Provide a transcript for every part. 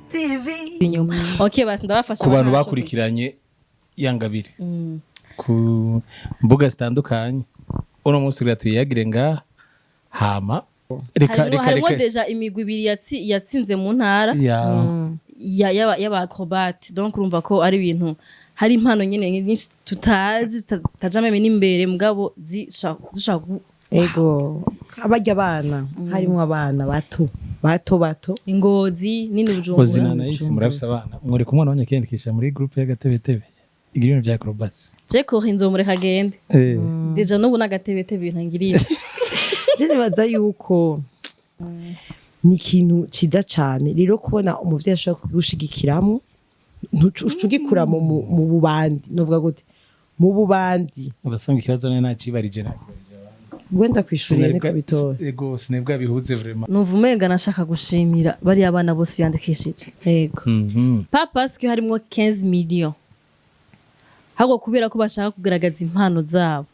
TV. Inyuma, okay, basi ndabafasha. Ku bantu Ntaco. bakurikiranye Yangabire ku mbuga zitandukanye, uno munsi rero tuyagire ngaha, hama reka Harimo reka harimo reka déjà imigwi ibiri yatsinze mu ntara y'aba acrobate. Donc urumva ko ari ibintu, hari impano nyene nyinshi tutazi, zitaja même n'imbere, mugabo zishobora Ego, abarya abana, harimo abana bato bato bato. Ingozi nini, Bujumbura. Ozina na isi murafise abana, mureka umwana wanyu akiyandikisha muri groupe y'agatebetebe igira ibintu vya acrobatie? Je kori nzomureka agende. Déjà n'ubu n'agatebetebe ntangiriye. Je nibaza yuko ni ikintu ciza cane rero kubona umuvyeyi ashobora kugushigikiramwo, ugikura mu bubandi, novuga gute, mu bubandi. Ugasanga ikibazo nayo nacibarije. Wenda kwishuriye niko bitora. Ego, sinebwa bihuze vraiment. Numva umenga nashaka gushimira bariya bana bose biyandikishije. Ego. Pas parce que harimwo 15 millions, ahubwo kubera ko bashaka kugaragaza impano zabo,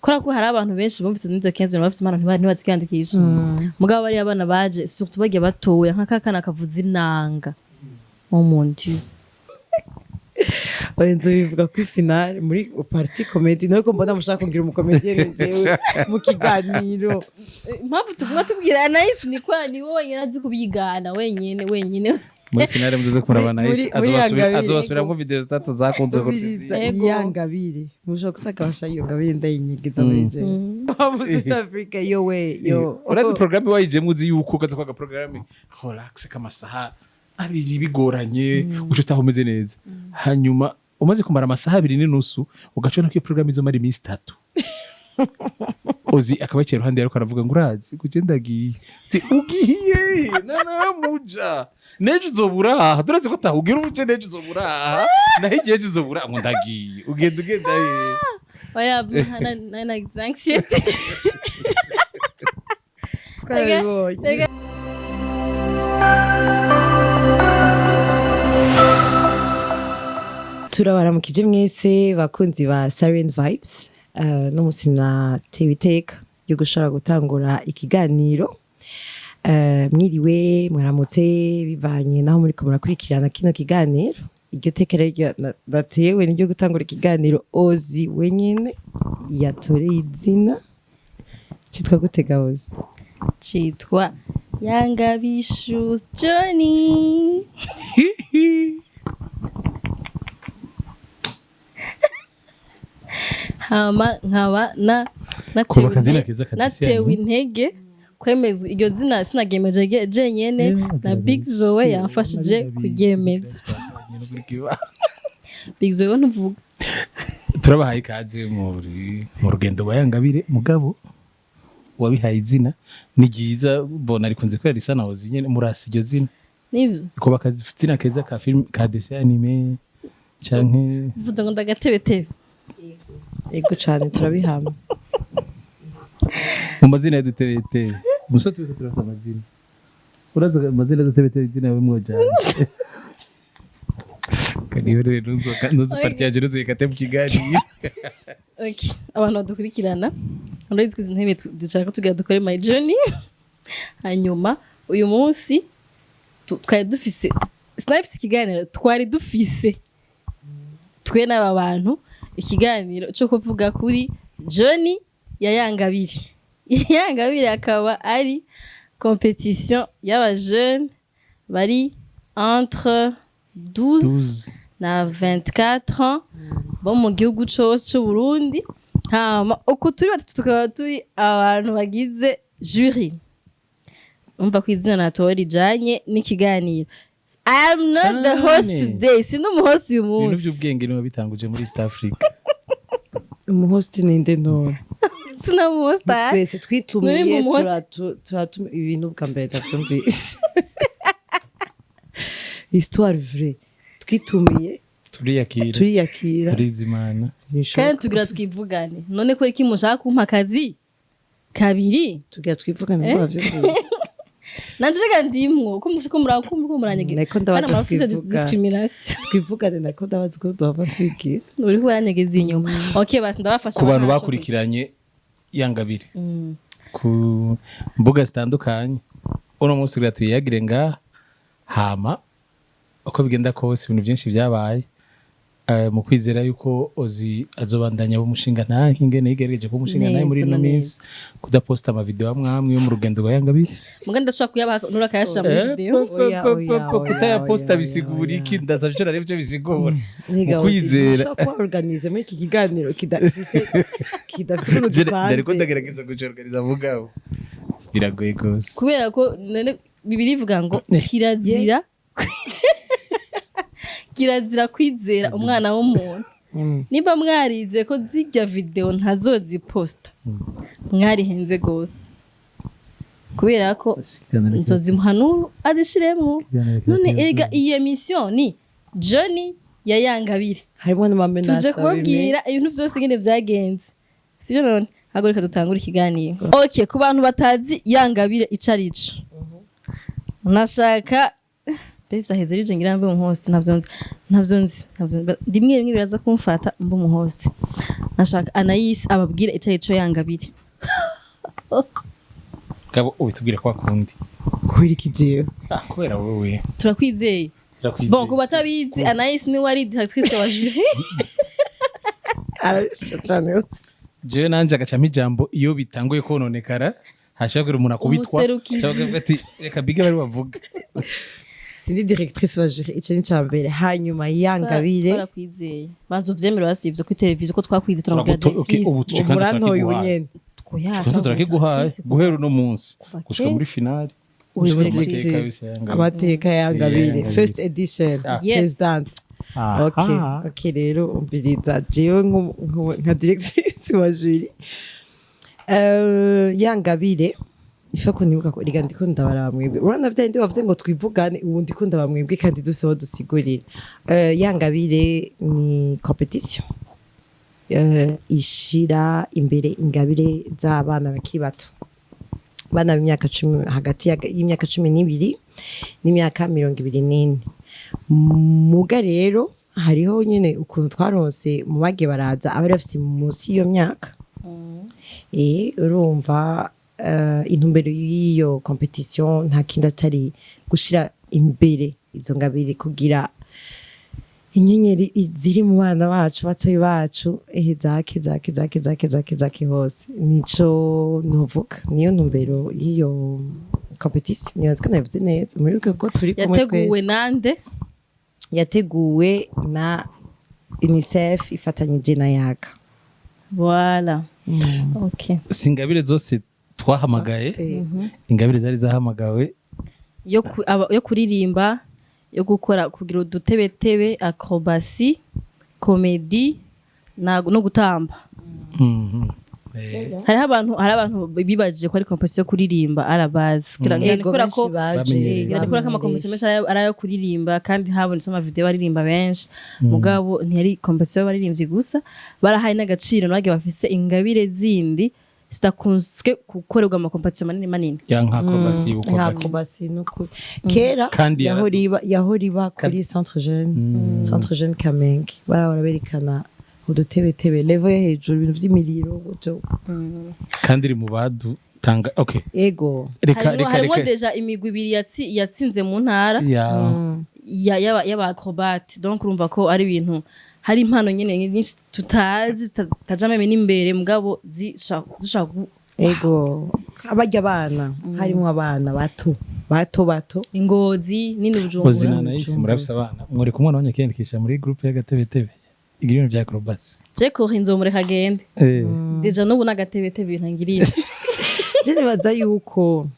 kubera ko hari abantu benshi bumvise n'izo 15 millions bafise impano ntibazikiyandikisha. Mugabo bariya bana baje, surtout bagiye batoya, nka kakana kavuza inanga, oh mon Dieu. Barenze bivuga kuri finale muri partie comédie, nuko mbona mushaka kugira umu comédienne jewe mu kiganiro. Impamvu tuguma tubwira Anaïs ni kwa ni wowe wenyine azi kubyigana wenyine wenyine. Muri finale muzoze kuraba Muri- muri Yangabire. Azobasubiramwo video zitatu zakunzwe kuruta Ubiriza. izindi. Ego. Yangabire mushobora gusanga basha iyo ngabire ndayinyegeza muri jewe mu South Africa, yo we yo. Urazi programme wayijemwo, uzi yuko ukaza kwaga programme relax k'amasaha 2 bigoranye, uca utaha umeze neza, hanyuma umaze kumara amasaha 2.5 ugaca ubona ko iyo programme izomara iminsi 3. Ozi akaba yicaye iruhande ariko aravuga ngo urazi kuje ndagiye. Ti, ugiye nanamuja nejo uzobura aha, turazi ko tahugira uje nejo uzobura aha, naho igihe ejo uzobura ngo ndagiye, ugenda ugenda he? Oya, nagize anxiété. Twarabibonye. Turabaramukije mwese bakunzi ba Siren Vibes. No musi natewe iteka yo gushobora gutangura ikiganiro. Mwiriwe, mwaramutse, bivanye naho muriko murakurikirana kino kiganiro. Iryo teka rero natewe niryo gutangura ikiganiro Ozi wenyene yatoreye izina. Citwa gute ga Ozi? Citwa Yangabishus Johnny. Hama nkaba na natewe Kuba akazina keza kabisa, natewe intege kwemezwa iryo zina, sinagemeje jenyene, na Big Zoe yamfashije kuryemeza. Big Zoe ntuvuga. Turabahaye ikaze mu rugendo rwa Yangabire. Mugabo wabihaye izina ni ryiza, bona rikunze kubera risa na Ozi nyene, murasi iryo zina. Nivyo. Kuba akazina keza ka film, ka dessin animé canke mvuze ngo ndagatebetebe. Ego cane, turabihamya. Mu mazina y'udutebetebe umusore twese turasa amazina, urazi amazina y'udutebetebe, izina yawe mwojana kaniwe rero ntuzi partie yanje ntuzikate mu kiganiro. Okay. Abantu badukurikirana, murabizi ko izi ntebe dushaka tugira dukore my journey. Hanyuma uyu munsi twari dufise, sinari ikiganiro, twari dufise twe n'aba bantu ikiganiro cyo kuvuga kuri journey ya Yangabire. Yangabire akaba ari compétition y'aba jeunes bari entre 12 12 na 24 ans bo mu gihugu cose c'u Burundi. Hama uku turi batatu tukaba turi abantu bagize jury. Umva ko izina natowe rijanye n'ikiganiro. I am not the host Cane. today, sindi umu host uyu Ibintu munsi. by'ubwenge niwe bitanguje muri East Africa. Umu host ninde none? Sinamu host. Twese twitumiye. Muri mu host. Turatuma ibintu bwa mbere ndavyumvise, histoire vraie, twitumiye. Turiyakira. Turiyakira. Turizimana. Ntibishoboka. Kandi tugira twivugane none, kubera iki mushaka kumpa akazi kabiri? Tugira twivugane ngo bavyumvise. Nanje reka ndimwo ko mushaka ko muranyegeza. Niko ndabaza. Kandi murafise Twivugane. discrimination. Twivugane, nako ndabaza ko duhava twigira. Uriko uranyegeza inyuma. Okay, basi ndabafasha. Ku bantu Ntaco. bakurikiranye Yangabire ku mbuga zitandukanye, uno munsi rero tuyagire ngaha, hama Uko bigenda kose, ibintu byinshi byabaye. Mu kwizera yuko Ozi azobandanya umushinga ntahe ingene yigerageje kuba umushinga ntahe muri Neza ino na minsi, kudaposta amavideo amwe amwe yo mu rugendo rwa Yangabire. Muga ndashobora kuyabaha nurakayashira muri video. Oya, oya, oya, Kutayaposta oya, bisigura oya. iki? Ndasabye ico narevyo bisigura Mbega mu kwizera. ushobora kuba organize muri iki kiganiro kidafise ukuntu Ndariko gipanze. ndagerageza kucorganiza, mugabo biragoye gose. Kubera ko none bibiri ivuga ngo kirazira kwizera umwana w'umuntu. Niba mwarize ko zijya video ntazoziposta, mwarihenze gose, kubera ko nzozimuhanuru azishiremwo. None ega iyi émission ni Journey ya Yangabire. Harimo n'ama menaces. Tuje kubabwira ibintu byose ingene vyagenze, sivyo? None ahubwo reka dutangure ikiganiro. Okay, ku bantu batazi Yangabire ico arico, nashaka mbe vyaheze rije ngira mbe umu host. Ntavyo nzi, ntavyo nzi, ntavyo nzi. Rimwe rimwe biraza kumfata mbe umu host. Nashaka Anayisi ababwire ico arico Yangabire. Gabo, ubitubwire kwa kundi. Kubera iki jewe? Ah, kubera wewe. Turakwizeye. Turakwizeye. Bon, ku batabizi, Anayisi niwe ari directrice wa jury. Arabisha cyane yose. Jewe nanje agacamo ijambo iyo bitanguye kononekara, hashobora kugira umuntu akubitwa. Umuserukizi. Cyangwa akavuga ati reka bige bari bavuga. Sindi directrice wa jury, ico ni ca mbere. Hanyuma Yangabire Twarakwizeye, banza uvyemere basivye kuri televiziyo ko twakwizeye, turamubwira Okay, directrice. ubu tuce kandi Murantoye ubu turakiguhaye. nyene. Tukaza turakiguhaye guhera uno munsi Kuva gushika kera. muri finale. Uri Gushika mu directrice. mateka yose ya Yangabire. Amateka Yangabire. Yangabire. First edition. Ah. Yes. President. Aha. Okay, rero umviriza, jewe nka directrice wa jury, Yangabire ifa ko nibuka ko riga ndiko ndabaraba mwebwe. Urabona vya ndi bavuze ngo twivugane, ubu ndiko ndaba mwebwe kandi duse aho dusigurira. Yangabire ni compétition ishira imbere ingabire z'abana bakiri bato, abana b'imyaka 10, hagati y'imyaka 12 n'imyaka 24. Muga rero hariho nyine ukuntu twaronse mu bagiye baraza abari bafise munsi y'iyo myaka. Urumva, intumbero y'iyo compétition nta kindi atari gushira imbere izo ngabire kugira inyenyeri ziri mu bana bacu batoyi bacu zake zake zake zake zake zake hose. Nico novuga, niyo ntumbero y'iyo compétition. Nibaza ko nabivuze neza muri ko turi kumwe Yateguwe twese. nande? Yateguwe na UNICEF ifatanyije na Yaga. Voilà, okay. Si ingabire zose twahamagaye, ingabire zari zahamagawe. Yo kuririmba, yo gukora, kugira udutebetebe, acrobatie, comédie no gutamba. Hariho abantu bibajije ko ari compétition yo kuririmba à la base. Ego, Kubera ko benshi baje. Bamenyereye. Ngira ni kubera ko ama compétitions menshi ari ayo kuririmba, kandi habonetse amavideo baririmba benshi. Mugabo ntiyari compétition y'abaririmbyi gusa, barahaye n'agaciro n'abagiye bafise ingabire zindi zidakunzwe gukorerwa ama compétitions manini manini. Ya, nka acrobatie Nka uko acrobatie n'ukuri kera. Kandi Yahora iba kuri centre jeune Kamenge, barahora berekana udutebetebe level yo hejuru, ibintu vy'imiriro gutyo. Kandi iri mu badutanga, okay. Ego. Reka Harimwo reka harimwo reka déjà imigwi ibiri yatsinze mu ntara ya y'aba acrobate. Donc urumva ko ari ibintu, hari impano nyene nyinshi tutazi zitaja même n'imbere, mugabo zishobora Ego, abarya abana, harimo abana bato bato bato. Ingozi nini, Bujumbura. Ozina na Isi, murafise abana, mworeka umwana wanyu akiyandikisha muri groupe y'agatebetebe igira ibintu bya acrobatie. Je ko nzomureka agende. Déjà n'ubu n'agatebetebe ntangiriye. Je nibaza yuko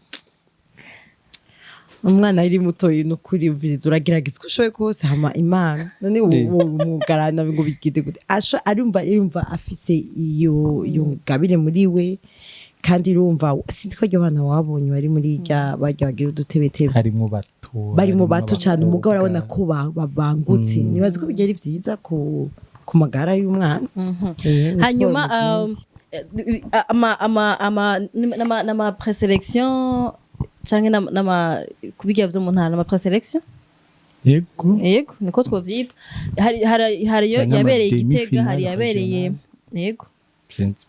umwana ari mutoyi nukuri, umviriza, uragerageza uko ushoboye kose, hama Imana none umugarana ngo bigende gute? Asho arumva afise iyo ngabire muri we, kandi urumva sinzi ko iryo bana wabonye bari muri rya barya bagira udutebetebe. Harimo bato. Bari mu bato cyane, umugabo urabona abakobwa. ko babangutse. Nibaza ko byari vyiza ku magara y'umwana. Ni Hanyuma sport nziza. Ama présélection canke n'ama kubigira vyo mu ntara, n'ama présélection. Yego. Yego, niko twovyita. Hari iyo Canke ama yabereye i Gitega, demi-finale hari yabereye régional. Yego. Sinzi.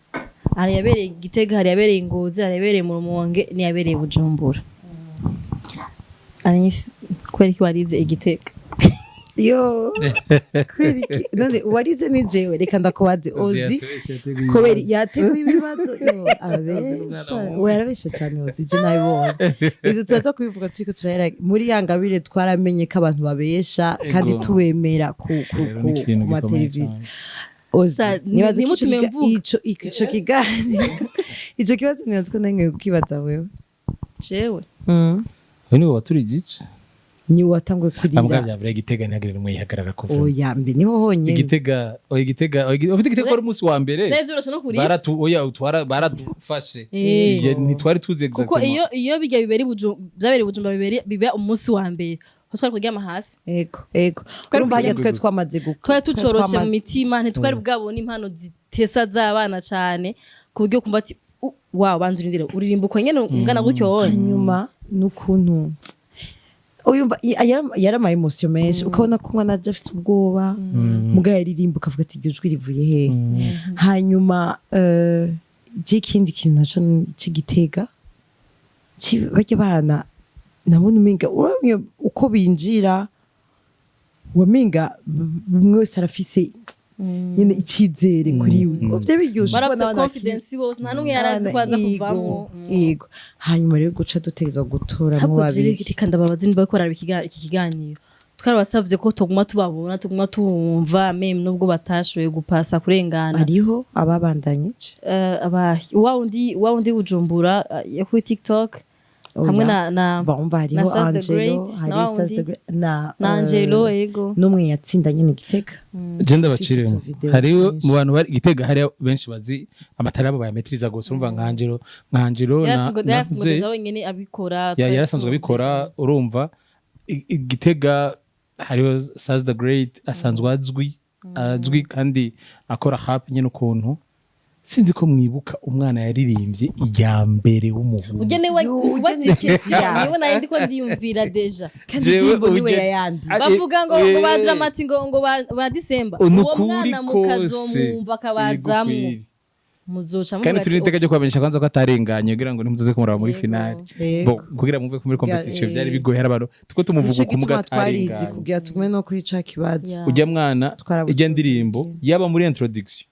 Hari yabereye i Gitega, hari yabereye i Ngozi, hari yabereye mu Rumonge, n'iyabereye i Bujumbura. Anis, kubera iki warize i Gitega? Yo, kubera iki none uwarize ni jewe? Reka ndakubaze, Ozi, kubera yateguye ibibazo. Yo, arabesha, we arabesha cyane Ozi, je nabibonye. Ivyo turaza kubivuga turiko turahera muri ya ngabire. Twaramenye ko abantu babesha kandi tubemera Rero ku ni ikintu ku gikomeye mateleviziyo. cyane. Ozi, nibaza ko ntimutume mvuga. ico kiganiro, ico kibazo, nibaza ko nange kukibaza wewe. Jewe? Uyu niwe waturi igice. Ni watanguye Ambwa kurira. Byavura Igitega, ntihagire n'umwe yihagarara kuva Oya, mbe niho honyene. Igitega, oya, Igitega, oya, ufite Igitega wari umunsi wa mbere. Vyari vyoroshe no kurira. Baratu, oya, utwara baradufashe. Ntitwari tuzi Kuko exactement. iyo bijya bibera byabereye i Bujumbura, biba umunsi wa mbere aho twari kuryama hasi. Ego, Twari urumva harya kuryama. twari twamaze Twari tucoroshe mu mitima, ntitwari bwabona impano zitesa z'abana cane ku buryo kumva ati: "Wow, banza urindire, uririmba uko nyene ungana gutyo wowe." Hanyuma n'ukuntu uyumva yari ama émotion menshi, ukabona ko umwana aje afise ubwoba, muga yaririmba ukavuga ati: "Iryo jwi rivuye hehe?" Hanyuma je ikindi kintu naco c'Igitega, barya bana nabona umenga urabona uko binjira, wamenga umwe wese arafise nyene icizere kuri we. Ivyo biryoshe Barafise kubona abana confidence bose, nta n'umwe yarazi ko aza kuvamwo. Yego, hanyuma rero guca dutegerezwa gutoramwo Ahubwo babiri. jewe reka ndababaze niba bariko bararaba iki kiganiro. Twarabasavye ko tuguma tubabona, tuguma tubumva, même nubwo batashoboye gupasa, kurengana. Hariho ababandanyije. Wa wundi Bujumbura, yo kuri TikTok, hamwe na Bumva hariho na Sas the Angelo, Great, hariho na wa Sas the wundi- Great, na na Angelo, ego. N'umwe yatsinda nyine Igitega. Je ndabaciremo. Ufise utuvideo Hariho twinshi. mu bantu bari Igitega, hariho benshi bazi amatara yabo bayametiriza gose. Urumva nka Angelo Yarasanzwe déjà wenyene abikora. Ya, yarasanzwe abikora. Urumva Igitega hariho Sas the Great, asanzwe azwi kandi akora rap nyene. Ukuntu sinzi ko mwibuka umwana yaririmbye irya mbere w'umuhungu. Ujye niwe Yo, ujye wazi ni question. Ketia. Niwe nayo ndiko ndiyumvira déjà. Kandi Jewe indirimbo niwe ujye- yayandi. Bavuga ngo ba Dramati, ngo ba December. Uwo Nukuri mwana kose. mukazomwumva akabazamwo, Yego kweri. muzoca muvuga Kandi turi ati: n'iteka ryo kubamenyesha kwanza ko atarenganye, kugira ngo ntimuzoze kumuraba muri Yego. finale. Yego. Bo kugira mwumve ko muri competition byari bigoye, hari abantu tuko tumuvuga Nico uko muga gituma twarize atarenganye. kugira tugume no kuri ca kibazo. Ujya mwana, Twarabuze ijya ndirimbo yaba muri introduction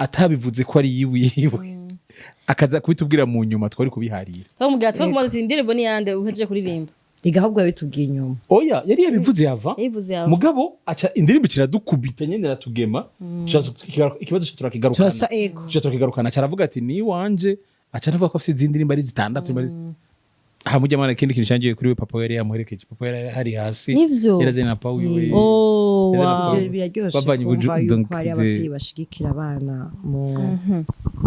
atabivuze ko ari yiwiwe, akaza kubitubwira mu nyuma, twari kubiharira. Bamubwira ati, bakumaze ati: "Indirimbo ni yande uhejeje kuririmba?" Riga ahubwo yabitubwiye inyuma. Oya, yari yabivuze yava. Yabivuze yava. Mugabo aca indirimbo kiradukubita nyene, iratugema. Ikibazo ca turakigarukana. Turasa, ego. Ca turakigarukana, caravuga ati: "Ni wanje." Aca aravuga ko afise izindi ndirimbo ari zitandatu, nimba aha mujya mwana. Ikindi kintu cyangiye kuri we, papa we yari yamuherekeje, papa we yari hari hasi. Nivyo. Yarazanye na papa wiwe. Oh, Yazanye na wow. papa. Ivyo biraryoshe Bavanye kumva yuko hari abavyeyi bashigikira abana mu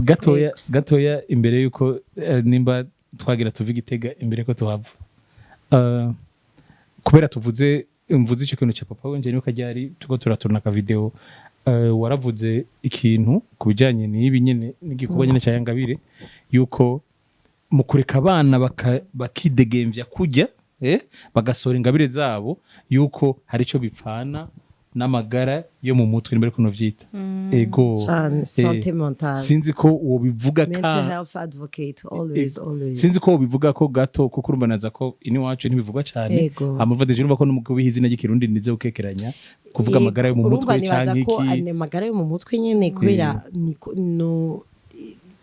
Gatoya gatoya imbere yuko nimba twagira tuva Igitega, imbere ko tuhava, kubera tuvuze, mvuze icyo kintu cya papa wenje, nuko ryari tuko turaturuna ka video, waravuze ikintu ku bijyanye n'ibi nyene, n'igikorwa nyene cya Yangabire, yuko mu kureka abana bakidegemvya kurya, bagasohora ingabire zabo, yuko hari icyo bipfana n'amagara yo mu mutwe, nimba ariko vyita, ego. Cane, santé mentale. Sinzi ko wobivuga Mental ka health advocate, always, always. Sinzi ko wobivuga ko gato, kuko urumva naza ko iwacu ntibivugwa cyane. Ego. Hama déjà urumva ko n'umugabo w'ihi izina ry'Ikirundi nize ukekeranya kuvuga Yego, amagara yo mu urumva mutwe nibaza canke ko iki. ane magara yo mu mutwe nyene, kubera niko no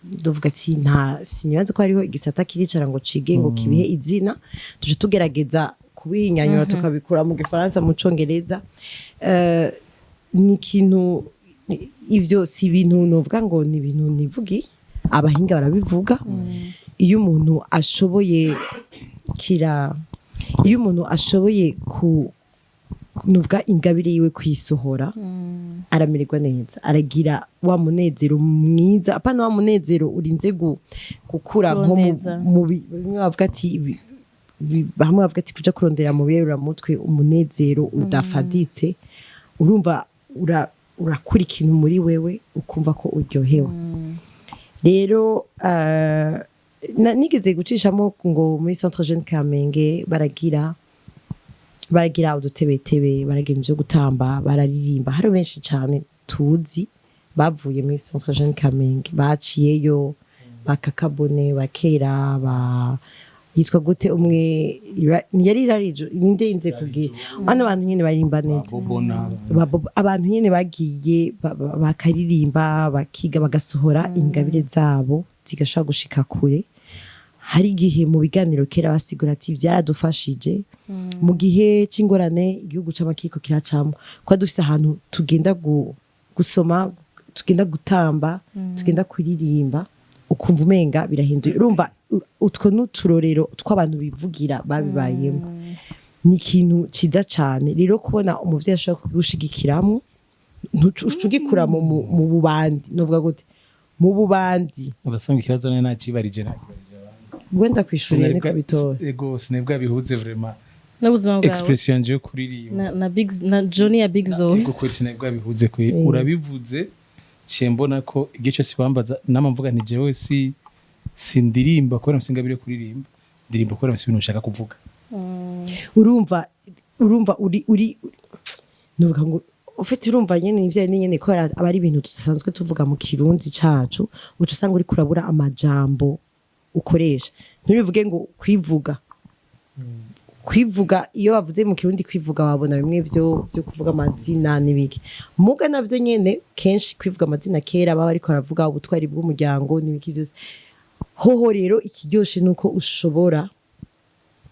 ndavuga ati nta sinibaza ko hariho igisata kiricara ngo cige ngo kibihe izina. Tuje tugerageza kubihinyanyura, tukabikura mu Gifaransa, mu Congereza. Ni ikintu ivyo si ibintu novuga ngo ni ibintu nivugi, abahinga barabivuga. Iyo umuntu ashoboye kira, iyo umuntu ashoboye ku nuvuga ingabire yiwe kwisohora, aramererwa neza, aragira wa munezero mwiza, apana wa munezero urinze gukura nko Kurondeza. mu bimwe bavuga ati bamwe bavuga ati kuja kurondera mu mutwe umunezero udafaditse. Urumva urakura ikintu muri wewe, ukumva ko uryohewe. Rero nigeze gucishamo ngo muri Centre Jeune Kamenge baragira udutebetebe, baragira ibyo gutamba, bararirimba. Hari benshi cyane tuzi bavuye muri Centre Jeune Kamenge, baciyeyo, ba Kakabone, ba Kera, ba Yitwa gute umwe? Yari irarijo ninde inze kubwira bano bantu nyene baririmba neza? Bobo na Abantu nyene bagiye bakaririmba, bakiga, bagasohora ingabire zabo zigashobora gushika kure. Hari igihe mu biganiro kera basigura ati byaradufashije mu gihe c'ingorane igihugu c'amakiriko kiracamo, kuba dufise ahantu tugenda gusoma, tugenda gutamba, tugenda kuririmba, ukumva umenga birahinduye. Urumva utwo n'uturorero tw'abantu bivugira babibayemo. Ni ikintu ciza cane rero kubona umuvyeyi ashobora kugushigikiramwo, ntuca ugikura mu bubandi, novuga gute, mu bubandi. Ugasanga ikibazo nari nacibarije, nakibarije abandi. Wenda kwishuri niko bitora. Ego, sinabwa bihuze vraiment. N'ubuzima bwawe. Expression yanje yo kuririmba na big na Johnny ya Big Zoe. Ego, kweri sinabwa bihuze kwe. Urabivuze, ciye mbona ko igihe cyose bambaza nama mvuga nti jewe si sindirimba kubera mfise ingabire yo kuririmba, ndirimba kubera mfise ibintu nshaka kuvuga. Urumva uri nuvuga ngo ufite, urumva nyene ivyo nyene ko aba ari ibintu dusanzwe tuvuga mu Kirundi cacu, uca usanga uri kurabura amajambo ukoresha. Nturivuge ngo kwivuga, kwivuga. Iyo bavuze mu Kirundi kwivuga, wabona bimwe vyo kuvuga amazina n'ibiki, muga navyo nyene kenshi kwivuga amazina kera baba ariko baravuga ubutwari bw'umuryango n'ibiki byose. Hoho rero ikiryoshe nuko ushobora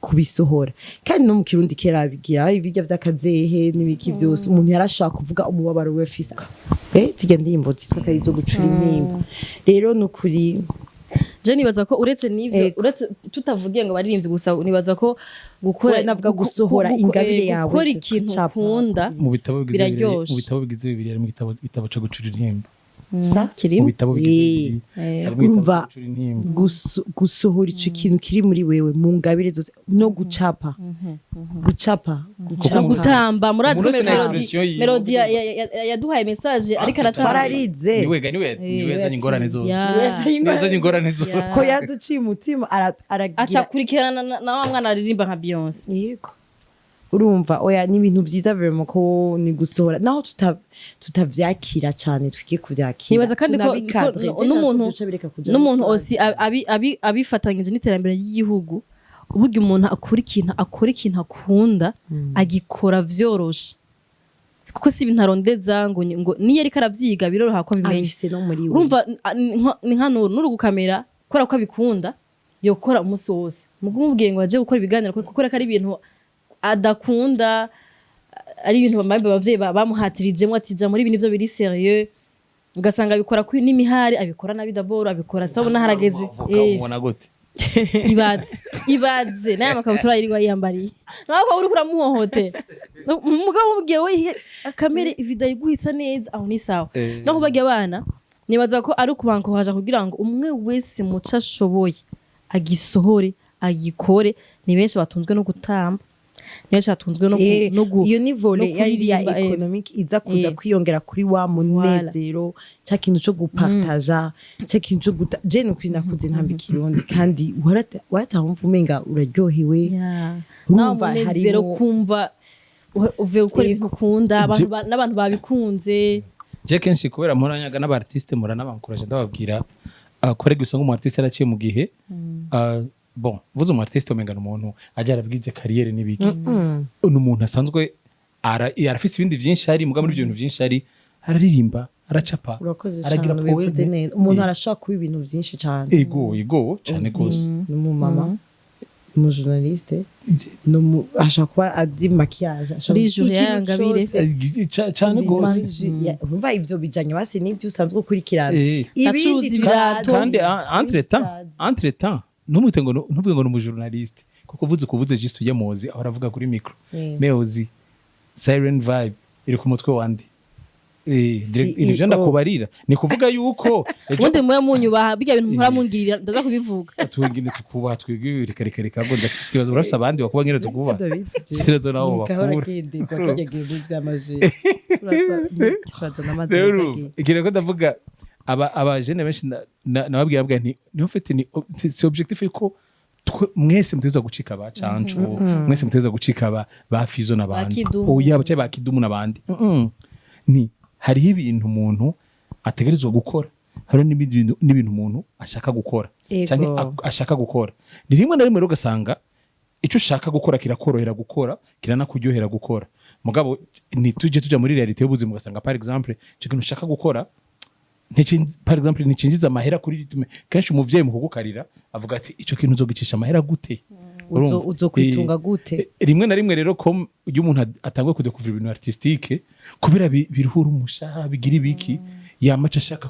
kubisohora, kandi no mu Kirundi kera bigira ibirya vy'akazehe n'ibiki byose, umuntu yarashaka kuvuga umubabaro we afise. Zirya ndirimbo zitwa ko ari izo gucura intimba rero nukuri. Je nibaza ko uretse n'ivyo, uretse tutavugiye ngo abaririmbyi gusa, nibaza ko gukora Oya, navuga gusohora ingabire yawe, gukora ikintu gucapa. ukunda Mu bitabo bigize Bibiliya, biraryoshe. mu bitabo bigize Bibiliya harimo igitabo co gucura intimba. Sa? Mu Kirimo. bitabo bigize Bibiliya harimo igitabo Urumva, co gucura intimba. Gusohora ico kintu kiri muri wewe mu ngabire zose, no gucapa, gucapa, gucapa. No gutamba, murazi ko Umuntu wese na Melody expression yiwe. Melody yaduhaye message ariko aratamba. Twararize. Niwe yazanye ingorane zose. Ya. Niwe yazanye ingorane zose. Ko yaduciye umutima, aragira Aca akurikirana na wa mwana aririmba nka Beyonce. Yego, urumva, oya, ni ibintu vyiza vraiment ko ni gusohora naho tutavyakira cane, twigiye kuvyakira. Nibaza kandi ko Tunabikadre. ko n'umuntu Duca bireka kuja n'umuntu mu osi abifatanyije n'iterambere ry'igihugu. Burya umuntu akora ikintu akunda, agikora vyoroshe, kuko si ibintu arondeza ngo niyo ariko aravyiga biroroha ko abimenya. Abifise no muri we. Urumva, ni nka nuru gukamera, kubera ko abikunda yokora umunsi wose. Mugu umubwiye ngo aje gukora ibiganiro kuko ari ibintu adakunda, ari ibintu bamwe abavyeyi bamuhatirijemwo ati ja muri ibi nivyo biri sérieux, ugasanga abikora kuri n'imihari, abikora nabi d'abord, abikora sabona harageze. Uvuga umubona gute? Ibaze, ibaze naye amakabutura yirirwa yiyambariye, nawe ukaba uriko uramuhohotera. Mugabo umubwiye we kamere video iguhisa neza, aho ni sawa. No kubarya abana, nibaza ko ari ukubankohaja kugira ngo umwe wese muco ashoboye agisohore, agikore. Ni benshi batunzwe no gutamba, ni benshi batunzwe Iyo ni volet no yari ya kuririmba, économique iza kuza kwiyongera kuri wa munezero, cya kintu cyo gupartaja, cya kintu cyo guta. Je nukuri nakuze ntamba Ikirundi, kandi warataha wumva umenga uraryohewe. Nawe Urumva umunezero kumva uvuye gukora ibintu ukunda, abantu n'abantu babikunze. Je kenshi kubera mporanyaga n'aba artiste, mpora nabankuraje, ndababwira korega usanga umu artiste yaraciye mu gihe, bon, vuze umu artiste umenga ni umuntu aja arabwize carrière n'ibiki, ni umuntu asanzwe arafise ibindi vyinshi ari muga muri ibyo bintu vyinshi ari araririmba, aracapa, Urakoze aragira cyane, ubivuze poème. neza. Umuntu arashaka kuba ibintu byinshi cyane. Ego, cane gose. Ni umumama, ni umujournaliste, ashaka kuba azi maquillage, ashaka Muri jury ikintu yangabire. cose. Cane gose. Urumva ivyo bijanye basi n'ivyo usanzwe ukurikirana. Acuruza ibirato. Kandi entre temps ntumwite ngo ntuvuge ngo ni umujournaliste, kuko uvuze kuvuze juste ujya muzi aho aravuga kuri micro, mais aussi Siren Vibe iri ku mutwe wandi. CEO. Ivyo ndakubarira ni kuvuga yuko ejo Ubundi mube munyubaha, bijya bintu muhora mungirira ndaza kubivuga. Twingine tukubaha, twebwe reka reka reka ngo ndafise ikibazo, urafise abandi bakuba ngene tukubaha sirezo nabo bakura. Rero ikintu ko ndavuga, aba jeunes benshi nababwira bwa nti niho mfite ni si objectif yuko mwese muteza gucika ba Canco, mwese muteza gucika ba Fizo n'abandi. Kidumu. Oya, bace ba Kidumu n'abandi. Ni hariho ibintu umuntu ategerezwa gukora. Hari n'ibindi bintu, n'ibintu umuntu ashaka gukora canke ashaka gukora. Ni rimwe na rimwe rero ugasanga icyo ushaka gukora kirakorohera gukora, kiranakuryohera gukora, mugabo ntitujye tuja muri réalité y'ubuzima, ugasanga par exemple icyo kintu ushaka gukora par exemple nticinjiza amahera kuri rythme. Kenshi umuvyeyi mu kugukarira avuga ati: "Ico kintu uzogicisha amahera gute?" Urumva? Uzokwitunga gute? Rimwe na rimwe rero ko iyo umuntu atanguye kudekuvura ibintu artistique, kubera biruhura umushaha, bigira ibiki, yamaca ashaka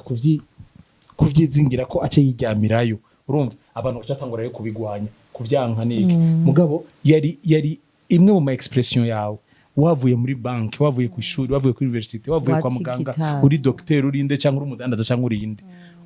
kuvyizingira ko ace yiryamirayo. Urumva abantu bacatangura rero kubigwanya, kubyanka niki. Mugabo yari imwe mu ma expression yawe, wavuye muri banki, wavuye ku ishuri, wavuye kuri université, wavuye kwa Watsi muganga, gitari. uri docteur, urinde cyangwa uri umudandaza cyangwa urinde,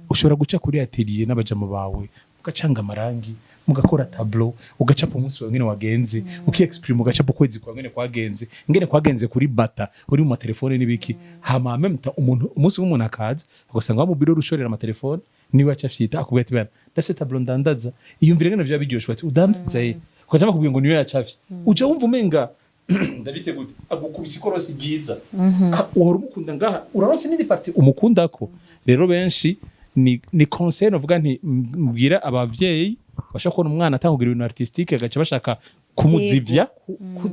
ushobora guca kuri atelier n'abajama bawe, mugacanga amarangi, mugakora tableau, ugacapa umunsi wawe ngene wagenze, ukiexprime, ugacapa ukwezi kwawe ngene kwagenze, ingene kwagenze kuri bata uri mu matelefone n'ibiki. Hama en même temps umuntu, umunsi w'umuntu akaza ugasanga wa mubiro ushorera amatelefone, niwe aca afyita akubwira ati: "Bana, ndafise tableau ndandaza, iyumvire ngene vya biryoshe." Bati: "Udandaza?" Ye, ukaca bakubwira ngo niyo yacafye, uca wumva umenga ndabite gute, agukubise ikorosi ryiza. Ah, uhora umukunda ngaha, uraronse n'indi partie umukundako. Rero benshi ni conseil novuga nti mbwira abavyeyi bashaka kubona umwana atangugira ibintu artistique, agaca bashaka kumuzivya,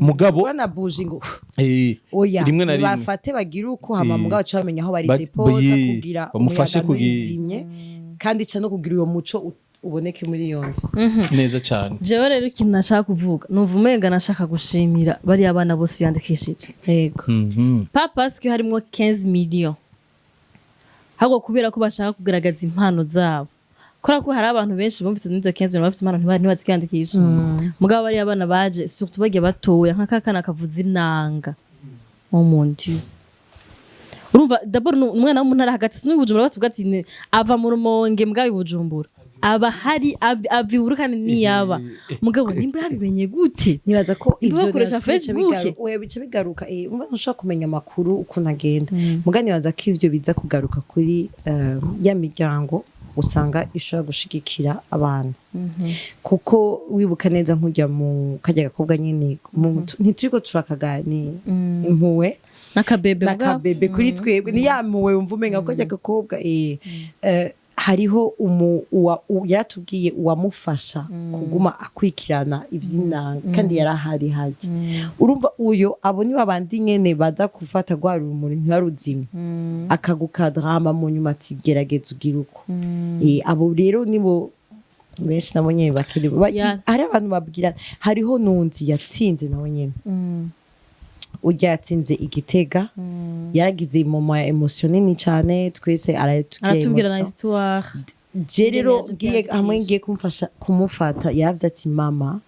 mugabo bana buji ngo oya, rimwe na rimwe bafate bagire uko, hama mugabo baca bamenya aho bari depoza kugira bamufashe umuyaga ntuzimye, kandi ca no kugira uyo muco uboneke muri iyo nzu. Neza cyane. Jewe rero ikintu nashaka kuvuga, numva umenga nashaka gushimira bariya bana bose biyandikishije. Pas parce que harimwo 15 millions, ahubwo kubera ko bashaka kugaragaza impano zabo, kubera ko hari abantu benshi bumvise n'izo 15 millions bafise impano ntibazi kwiyandikisha. Mugabo bariya bana baje, surtout bagiye batoya, nka kakana kavuza inanga, oh mon Dieu! Urumva d'abord ni umwana wo mu ntara hagati, sini Bujumbura, bavuga ati ava mu Rumonge, mugabo i Bujumbura aba hari ava i kandi niyaba, mugabo nimba yabimenye gute? Nibaza ko Nimba ivyo bakoresha nibaza ko bica Facebook? Oya, bica bigaruka, umva ntushobora kumenya amakuru ukuntu agenda, muga nibaza ko ivyo biza kugaruka kuri ya miryango usanga ishobora gushigikira abana, kuko wibuka neza nk'ujya mu kajya gakobwa nyene ntituriko turakagani impuwe n'akabebe mugabo. N'akabebe kuri twebwe ni ya mpuwe wumva umenga ko kajya gakobwa, hariho yaratubwiye uwamufasha kuguma akurikirana ivy'inanga, kandi yarahari hajya. Urumva uyo abo ni babandi nyene baza gufata rwa rumuri ntibaruzimye, akagukadrama mu nyuma ati: "Gerageza ugire uko." Abo rero nibo benshi nabo nyene bakiri hari abantu babwira. Hariho n'undi yatsinze nawe nyene, urya yatsinze igitega, yaragize moment ya émotion nini cyane, twese aratubwira aratubwira na émotion. histoire. Je rero Ingene yaje ngiye hamwe kwiyandikisha. ngiye kumufasha kumufata, yavuze ati: "Mama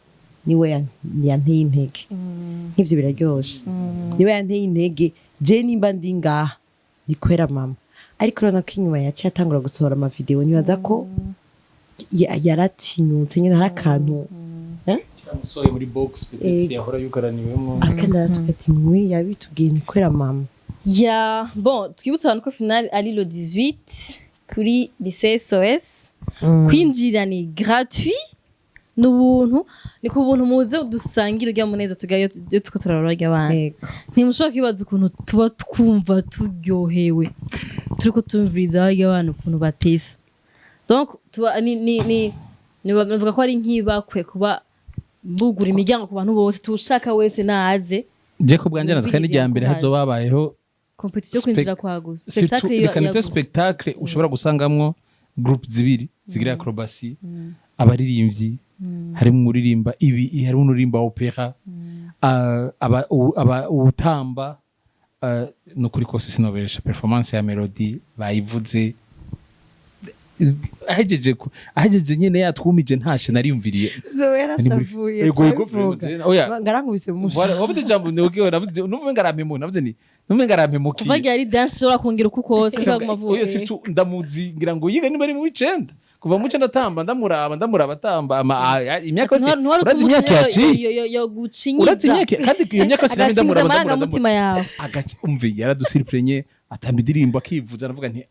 niwe yanteye intege." Nk'ivyo biraryoshe. "Niwe yanteye intege, je nimba ndi ngaha ni kwera mama." Ariko urabona ko inyuma yaciye atangura gusohora amavideo, nibaza ko yaratinyutse nyine, hari akantu, eh? Yamusohoye muri box peut-être yahora yugaraniwemo. Akandi aratubwira ati: "Niwe yabitubwiye, ni kwera mama." Ya, bon, twibutse abantu ko finale ari le 18 kuri lycée SOS. Kwinjira ni gratuit, ni ubuntu, ni ku buntu. Muze dusangire urya munezero tugayo iyo tuko turarora abana. Ntimushobora kwibaza ukuntu tuba twumva turyohewe turiko tumviriza barya abana ukuntu batesa. Donc tuba ni bavuga ko ari nk'ibakwe kuba bugura imiryango ku bantu bose, tushaka wese naze. Je ku bwanje naza kandi rya mbere Wumvirize. hazoba habayeho Compétition yo kwinjira kwa gusa surtout spectacle reka nite ya gusa. Spectacle ushobora gusangamwo groupe zibiri zigira acrobatie, abaririmbyi, harimo uririmba ibi, harimo uririmba opéra, aba utamba, no kuri kose sinoberesha performance ya Melody bayivuze ahejeje nyene yatwumije, ntashe nariyumviriye. Zoe yarashavuye. Ego, ego, turabivuga. oya. Ngarankubise mu Voilà, wavuze ijambo nibwo navuze numva ngarampemuka, navuze ni numva ngarampemukiye. Kuva ryari dance ishobora kungira uko kose nkaguma avuga? Oya, surtout ndamuzi, ngira ngo yiga niba ari mu w'icenda, kuva mu w'icenda atamba, ndamuraba atamba imyaka yose. Ntiwari Urazi imyaka yaciye, yo gucinyiza. urazi imyaka, kandi iyo myaka yose nari agacinyiza ndamuraba, ndamuraba. amarangamutima yawe. Agace umve yaradusurprenye, atamba indirimbo akivuza, aravuga nti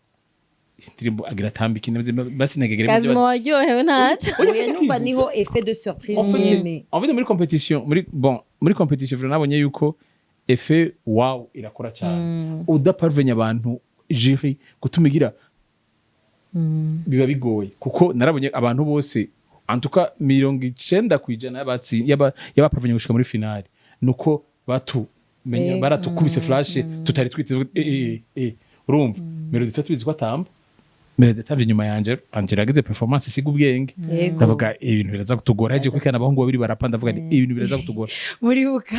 indirimbo agira atamba iki basinagegere. Kazima waryohewe ntaco. Oya, numva niho effet de surprise En fait, nyene. en fait muri compétition, muri bon muri compétition vraiment nabonye yuko effet wow irakora cyane, udaparvenya abantu jury gutuma igira Biba bigoye, kuko narabonye abantu bose, antuka 90% y'abaparvenye gushika muri finale, nuko batumenya baratukubise flash tutari twiteze. Urumva Melody tuba tubizi ko atamba. Melody atavye inyuma yanje, Angela yagize performance isiga ubwenge. Ndavuga ibintu biraza kutugora. Hagiye kurikirana abahungu babiri barapa, ndavuga nti ibintu biraza kutugora. Muribuka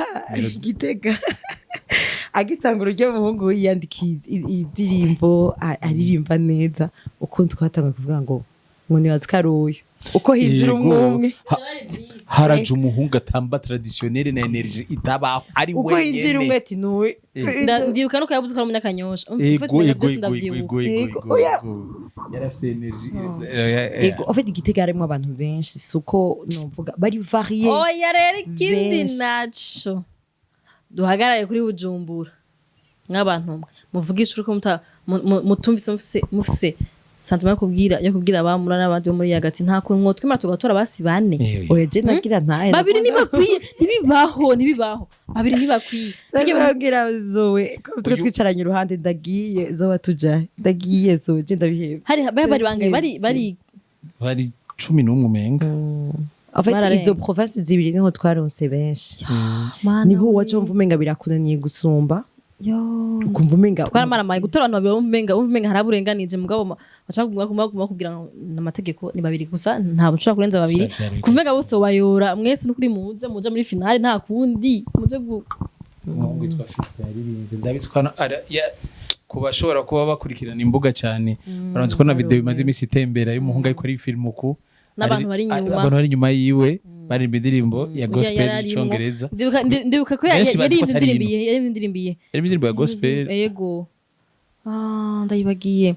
Gitega agitanga urujya, muhungu yiyandikiye indirimbo, aririmba neza, ukuntu twatanga kuvuga ngo nibaze ko ari uyu, uko hinjira umwe umwe. Haraje umuhungu atamba traditionnel na énergie itabaho ari uko hinjira umwe wenyene. Ati nuwe. Ndibuka nuko yavuze ko ari umunyakanyosha. Ego, ego, ego. Ndavyibuka. Ego, ego. Ego, Ego. Oya. Ego, yarafise énergie. Ego, en fait Gitega harimo abantu benshi, si uko novuga bari varié. Oya, rero ikindi Benshi. naco duhagarare kuri Bujumbura, nk'abantu mwe muvugisha uko mutumvise mufise sentiment yo kubwira abamura n'abandi bo muri yagati, nta kuntu mwotwemera tugatora basi bane. Oya, je nagira ntahe. Babiri ntibakwiye, ntibibaho, ntibibaho, babiri ntibakwiye. Ndabwira Zoe ko twe twicaranye iruhande, ndagiye Zoe, tuja, ndagiye Zoe, je ndabihebye. Hari bari bangaye bari Bari 11 umenga. En fait Bararenga. izo province zibiri niho twaronse benshi. Mana Niho we. waca wumva umenga birakunaniye gusumba. Yo. Ukumva umenga Twaramaramaye gutora abantu babiri, wumva umenga haraburenganije, mugabo baca baguma bakubwira ngo n'amategeko ni babiri gusa, ntabwo nshobora kurenza babiri. Sha, vyari. Kumenga bose bayora mwese, nukuri muze muje muri finale, nta kundi muje Umuhungu witwa Fiston yaririmbye, ndabizi ko hano ku bashobora kuba bakurikirana imbuga cyane barabanza kubona video imaze iminsi itembera y'umuhungu ariko ari film uku. N'abantu bari inyuma. Abantu bari inyuma yiwe baririmba indirimbo ya Uriya gospel yari arimwo. y'icongereza. Ndibuka ko Benshi bazi ko yaririmbye atari indirimbo ino. iyihe? Yaririmbye indirimbo iyihe? Yaririmbye indirimbo ya gospel. Yego. Ah, ndayibagiye.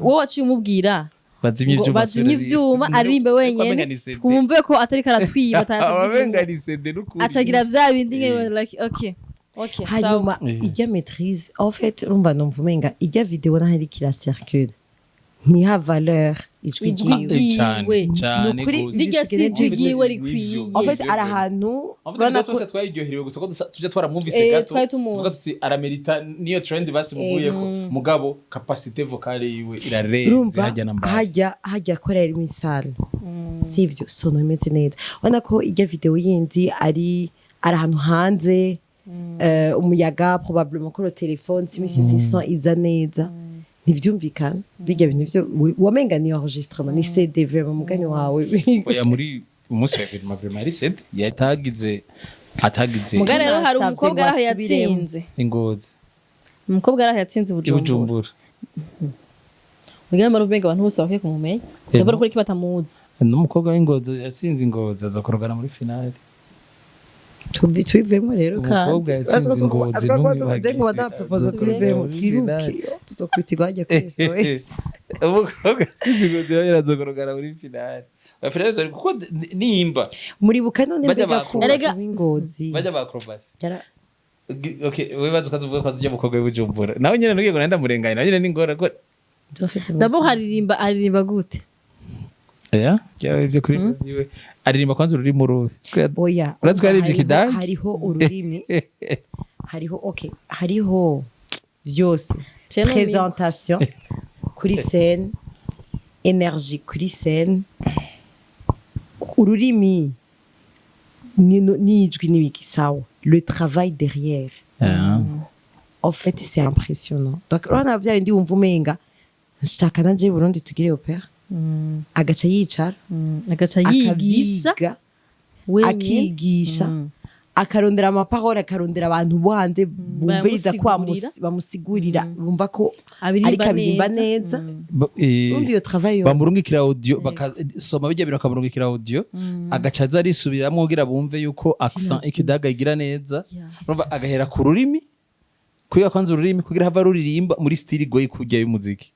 Wowe waciye umubwira bazimye ngo ivyuma. Bazimye ivyuma, aririmbe wenyene, twumve ko atari karatwiba. Abamenga ni CD n'ukuri. Acagira vya bindi nge like okay, sawa. Hanyuma ijya maîtrise, en fait urumva numva umenga ijya video naho iriko iracircule ntiha valeur ijwi Ijwi ryiwe. ryiwe. Cyane cyane Nukuri gose. Rirya si ijwi ryiwe rikwiye. En fait ari ahantu En fait, urabona twese twayiryoherewe gusa ko tujya twaramwumvise gato. Twari tumuzi. Tuvuga tuti aramerita niyo trend basimuguyeko, mugabo capacité vocale yiwe irarenze. Urumva hajya na mbere. Hajya akora ari muri salle, sivyo? Sono imeze neza, ubona ko ijya video yindi ari ahantu hanze, umuyaga, probablement ko le téléphone si imisi yose son iza neza, ntivyumvikana bijya bintu vyo wamenga ni enregistrement, ni CD vraiment, mugani wawe. Oya, muri umunsi wa vraiment yari CD atagize. Muga rero hari Tunasavye umukobwa ngo araho asubiremo. yatsinze. Ingozi. Umukobwa araho yatsinze Bujumbura. Ibujumbura. Muga rero umenga abantu bose bakwiye kumumenya ndabona ko iki batamuzi. N'umukobwa w'Ingozi yatsinze Ingozi azokorogana muri finale. Tubivemo rero. Umukobwa yatsinze Ingozi ntumwibagire. Ngo badaproposa tubivemo, twiruke, tuzokubitirwa hajya kuri SOS. Umukobwa yatsinze Ingozi nawe arazokorogana muri finale. Finale zari kuko nimba Muribuka none Bajya mbega ko Erega- w'Ingozi bajya ba acrobatie. Yara Okay, wibaza ukaza uvuga ko azijya umukobwa w'Ibujumbura nawe nyene nugiye ngo nenda murenganye nawe nyene n'ingora ko Ndabo haririmba, aririmba gute? Ya byaba ibyo kuri yiwe aririmba kwanza ururimi uruhe? Oya. Urazi ko yaririmbye ikidage? Hariho ururimi, hariho, okay, hariho vyose. Je numiwe. Présentation kuri scène, énergie kuri scène, ururimi n'ijwi n'ibiki, sawa, le travail derrière, en fait c'est impressionnant. Donc urabona vya bindi wumva umenga nshaka nanje Burundi tugire opéra, agaca yicara, agaca yigisha akavyiga, wenyine. Akigisha, akarondera amaparole, akarondera abantu bo hanze bumviriza ko Bamusigurira. bamusigurira, bumva ko Abiririmba ariko abiririmba neza. neza. Urumva iyo travail yose. Bamurungikira audio, bakasoma bijya bintu, bakamurungikira audio, agaca aza arisubiramwo kugira bumve yuko accent ikidaga igira neza. Urumva agahera ku rurimi, kwiga kwanza ururimi kugira hava ruririmba muri style igoye kujya y'umuziki.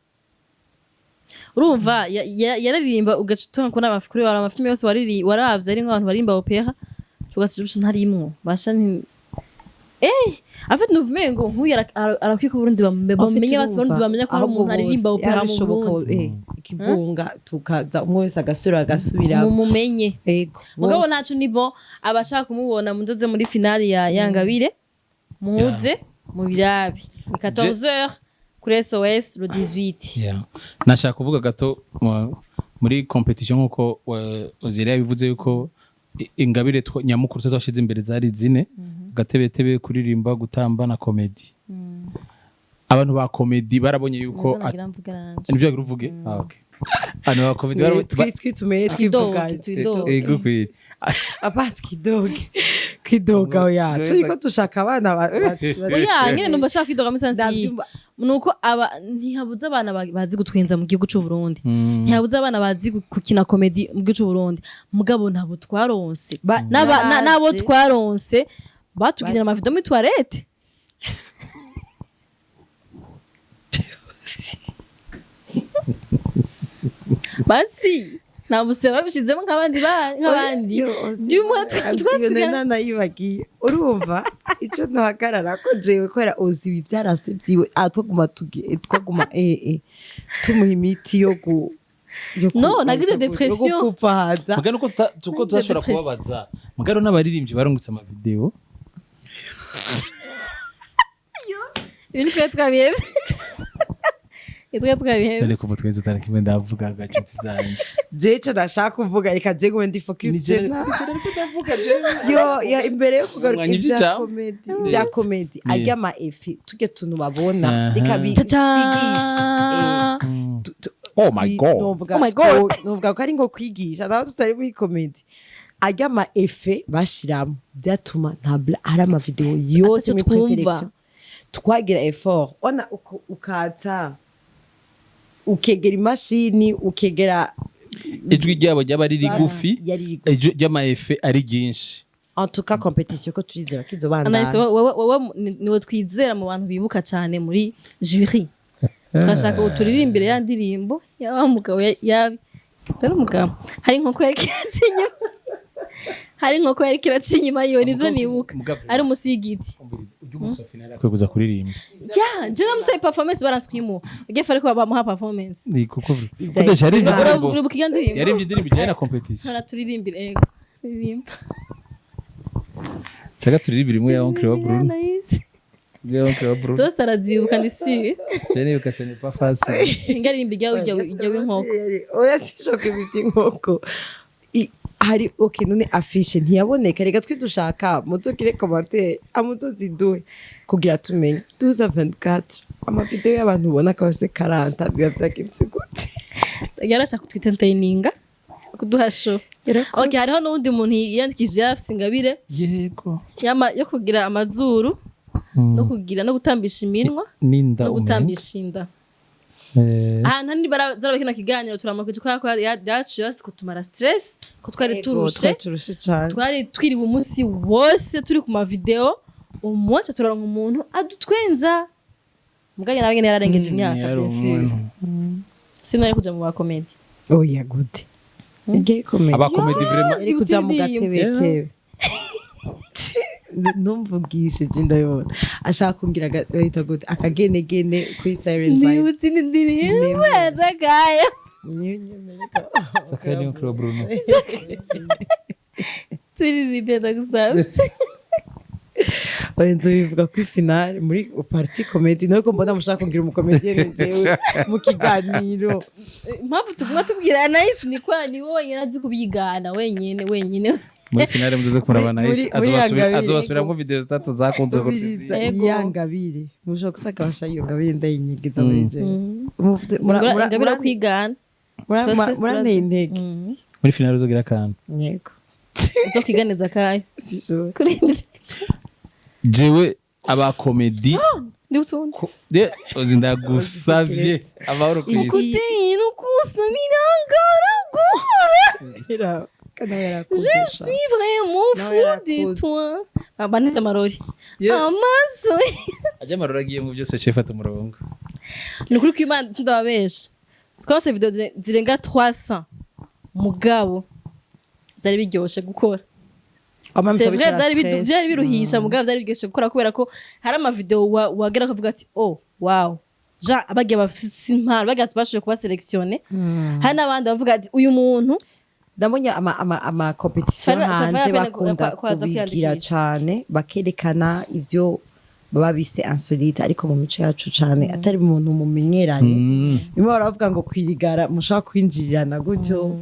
Urumva yararirimba ugaca utanga kubona kuri amafilme yose waravye ari nk'abantu baririmba opéra, tugaca ntarimwo basha nti en fait nuvume ngo nk'uyu arakwiye ko Burundi bamenye basi, Burundi bamenye ko hari umuntu aririmba opéra mu Burundi. Ikivunga tukaza umwe wese agasubira agasubira. Mumumenye. Ego. Mugabo Bose. nacu ni bon, abashaka kumubona muzoze muri finale ya Yangabire, muze mubirabe, ni 14h. Kuri SOS le 18. Yeah. Nashaka kuvuga gato muri competition, nkuko Ozira yabivuze, yuko ingabire nyamukuru twashize imbere zari zine: gatebetebe, kuririmba, gutamba na comedy. Abantu ba comedy barabonye yuko Nivyo nagira mvuge nanje. Nivyo wagira uvuge. Ah, okay. Abantu ba comedy Twitumenye twivuga. Twidoge, twidoge. Ego kweli. Apa twidoge, kwidoga, oya, turiko dushaka abana Oya nyene, numva ashaka kwidoga muri sens Ndavyumva. nuko aba ntihabuze abana bazi gutwenza mu gihugu c'u Burundi, ntihabuze abana bazi gukina comedy mu gihugu c'u Burundi, mugabo ntabo twaronse. N'abo Naraje. twaronse batuginira ama vidéo muri toilette. Basi nta buse babishizemo nk'abandi nk'abandi Du moins twasigara. Nayibagiye, urumva icyo ntuhagarara ko jewe kubera uzi ibi byarase byiwe, twaguma twaguma tumuha imiti yo gu yo No, nagize yo depression. gupfupfahaza. Mugabo nuko tuko tudashobora Depression. kubabaza, mugabo n'abaririmbyi barungutse ama vidéo. Ibintu twari twabihevye. Twari twabihevye. Dore kuva twese atari kimwe ndavuga gacuti zanje. Je ico ndashaka kuvuga, reka je ngume ndi focus je yo yo imbere yo kugaruka Umwanya ibya ivy'ijambo. comedy, ibya comedy, Yeah. arya ama effets tujye tuntu babona, reka Tata. twigishe. Oh my God. Novuga Oh my God. novuga ko ari ngo kwigisha naho tutari muri comedy, arya ama effets bashiramo byatuma nta hari ama vidéo yose Ataco muri twumva. présélection twagira effort ona ukatsa ukegera imashini ukegera. Ijwi ryabo ryaba ari rigufi, Yari rigufi. ijwi ry'ama effets ari ryinshi. En tout cas, competition ko turizera ko Anaïs, izobandanya. wowe niwe twizera mu bantu bibuka cyane muri jury. Turashaka uturirimbire ya ndirimbo ya wa mugabo dore umugabo, hari inkoko yari kiraca inyuma, hari inkoko yari kiraca inyuma yiwe, nivyo nibuka. Ari munsi y'igiti. Akwiye kuza kuririmba. Ya je namusaye performance, baranse kuyimuha. Ugiye ariko bamuha performance. Ni kuko Ivya- Kuko yaririmbye indirimbo. Uribuka iyo ndirimbo? Yaririmbye indirimbo ijyanye na competition. Hora turirimbire, ego ririmba. Shaka turirimbire imwe ya oncle wa Bruno. Anaïs. Ya oncle wa Bruno. Zose arazibuka, ndi sûre. Je nibuka, ce n'est pas facile. Ingaririmba ijya w'inkoko. Oya, sishoka ibiti inkoko. Hari okay, none affiche ntiyaboneka, reka twe dushaka muzogire commentaire amuzoziduhe kugira tumenye 1224 ama vidéo y'abantu ubona ko bafise 40 biba vyagenze gute? Yarashaka kutwitenteyininga, kuduha show. Yarakoze. Okay, hariho n'uwundi muntu yiyandikishije afise ingabire Yego. yo kugira amazuru no kugira no gutambisha iminwa Ninda no umenga. gutambisha inda. Ahantu hanini zaraba kino kiganiro, turamakuje kubera ko yacu yasi kutumara stress, ko twari turushe. Twari turushe cane. Twari twiriwe umunsi wose turi ku ma vidéo, umunsi turaronka umuntu adutwenza, muganye nawe nyene yararengeje imyaka. Yari Bien sûr. umuntu. Sinari kuja mu ba comedy. Oya, gute igiye komedi? Aba comedy vraiment. Yari kuja mu Indirimbo. gatebetebe, ntumvugishe, je ndabibona ashaka kumbwira bahita gute, akagenegene kuri Siren Vibes. Nibutse indirimbo yazakayo. Sakaya ni oncle wa Bruno. Turirimbye, ndagusabye. Oya, nzobivuga kuri finale muri partie comedy, nuko mbona mushaka kumbwira umu comédienne jewe mu kiganiro. Impamvu tuguma tubwira Anaïs ni kwa ni wowe wenyine azi kubyigana wenyine wenyine. Muri finale muzoze kuraba Nice. Muri Yangabire. Azobasubiramo video zitatu zakunzwe kuruta izindi. Yego. Ya ngabire mushobora gusanga basha iyo ngabire ndayinyigiza muri jewe. Ingabire yo kwigana. Tuba twese Muranteye turazi. intege. Muri finale uzogira akantu. Yego. Uzokwiganiza kayo. Sishobora. Kuri Jewe aba comedy ndibutse ubundi. Ozi, ndagusavye amahoro ku isi. Ukuteye ukusa mirangaragura. Je suis vraiment fou de toi. Banita amarori. Yeah. Amaso. Ajya amarori agiye mu byose chef ata umurongo. Ni ukuri kw'Imana sindababesha. Twase video zirenga 300. Mugabo byari biryoshe gukora. C'est vrai, byari biruhisha, mugabo byari biryoshe gukora kubera ko hari ama vidéo wagera ukavuga ati: "Oh wow." Jean abagiye bafise impano bagiye bashoboye kuba sélectionné. Hari n'abandi bavuga ati: "Uyu muntu." Ndabonye ama competition Safari hanze yapene bakunda kwaza kubigira kwiyandikisha. cane, bakerekana ivyo. Baba bise insolite, ariko mu mico yacu cane atari umuntu mumenyeranye. Bimwe baravuga ngo kwirigara mushobora kwinjirirana gutyo.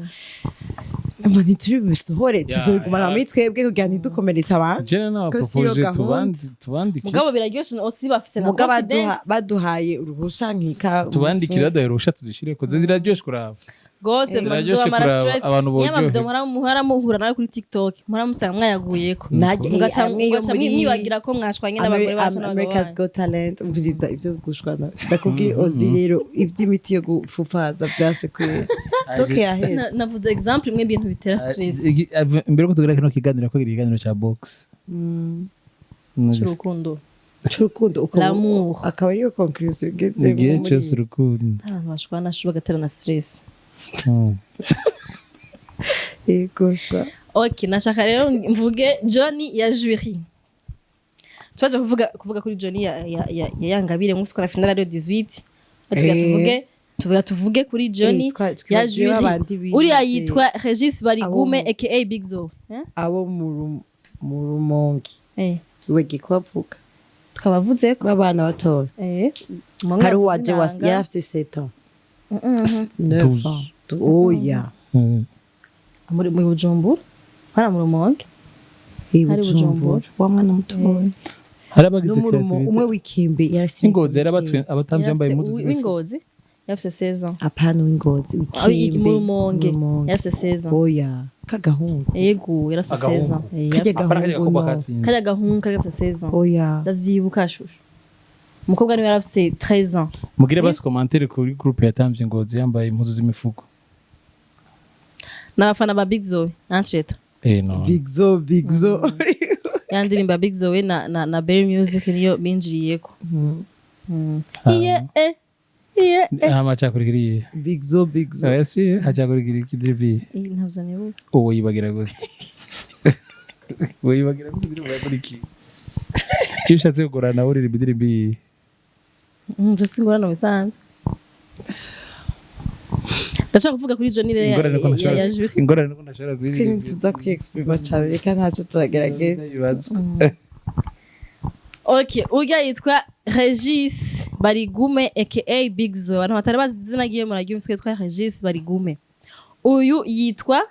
Ngo ntituri bubisohore, tuzobigumana muri twebwe kugira ntidukomeretse abantu. Jene Ko siyo nabapropoje gahunda. Tubandike. Mugabo biraryoshe osi bafise na Muga baduha confidence. Baduhaye uruhusha nkika. Tubandikire, baduhaye uruhusha tuzishireko, ziraryoshe kuraba. Gose. Ziraryoshe Mara kuraba stress. abantu Niyo boryohe. amavideo muhora muhura nawe kuri TikTok, muhora musanga mwayaguyeko. Mugaca Mugaca amwe yo muri mwibagira ko mwashwanye n'abagore bacu n'abagabo America's banyu. Got Talent. Umviriza, ivyo gushwana ndakubwiye ozi rero, ivy'imiti yo gupfupfaza vyasekuye stock yaheze. Navuze exemple imwe ibintu bitera stress. Mbere ko tugira kino kiganiro, ko ikiganiro ca box C'urukundo. C'urukundo ukaba L'amour. Akaba ariyo conclusion ugezemo igihe muri cyose urukundo. Abantu bashwana shu bagatera na stress. Yego sha. Ok, nashaka rero mvuge Johnny ya jury. Twaje kuvuga kuri Johnny ya Yangabire nkuko na finale radio 18 tuvuga. Tuvuge kuri Johnny Eh, ya twibagiwe jury. babandi bize. Uriya yitwa Regis Barigume Abo aka Big Zo, eh? Abo mu Rumonge. Wege kubavuga. Twabavuze ko b'abana batoya. Umwe Hari yavuze uwaje inanga. Yari afise 7 ans, 9 12. ans, oya. Muri Bujumbura hariya mu Rumonge. I Hari Bujumbura. Bujumbura. Wa mwana mutoya. Hari abagize N'umurumo creativity. umwe w'ikimbi yari afise Ingozi yari abatambyi bambaye impuzu z'imifuko. W'Ingozi yafise 16 ans. Apana w'Ingozi. Ah, W'ikimbi. mu Rumonge. Mu Rumonge. Yarafise 16 ans. Oya, kagahungu. Yego, yarafise 16 ans. Agahungu. Karya Apana kajya gahungu gakobwa no. katsinze. Kajya gahungu kari gafise 16 ans. Oya. Ndavyibuka shusho, umukobwa niwe yarafise 13 ans. Mugire basi commentaire kuri groupe yatamvye Ngozi yambaye impuzu z'imifuko. N'abafana ba Big Zoe entreta. Eh no. Big Zo, Big Zo. Ya ndirimbo ya Big Zoe na Berry Music niyo binjiriyeko. Iye eh iye eh. Hama cyakurikiriye. Big Zo, Big Zo. Oya, si hacakurikira ikidribi. Ih, ntavyo nibuka. Uwo yibagira gute? Uwo yibagira gute indirimbo yakurikiye? Iyo ushatse kugorana nawe uririmba indirimbo iyi. Je singorana mu bisanzwe, ndashaka kuvuga kuri Johnny rero Ingorane ko ya ntashobora jury. Ingorane ko ntashobora kuririmba. Tuza kwiexprima cyane, reka ntacyo, turagerageza. Ndayibazwa. Ok, urya yitwa Regis Barigume aka Big Zoe. Abantu batari bazi izina ryiwe muraryumvise ko yitwa Regis Barigume. Uyu yitwa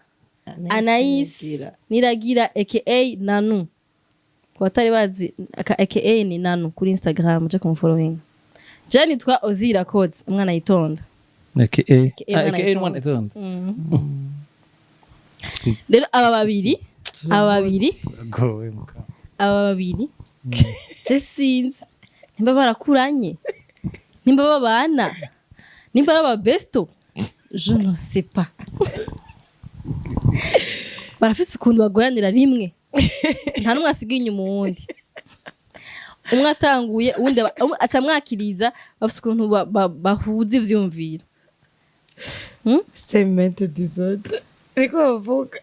Anais Niragira aka Nanu. Ku batari bazi aka ni Nanu kuri Instagram, uje kumufollowing. Je nitwa Ozira Codes, umwana yitonda. Aka Umwana aka yitonda. umwana itonda. Rero aba babiri Uragowe muka. aba babiri je sinzi nimba barakuranye, nimba babana, nimba ari ababesto, je ne sais pas. Barafise ukuntu bagoranira rimwe, nta n'umwe asiga inyuma uwundi. Umwe atanguye uwundi umwe aca amwakiriza. Bafise ukuntu bahuza ivyumviro. Same disorder niko bavuga.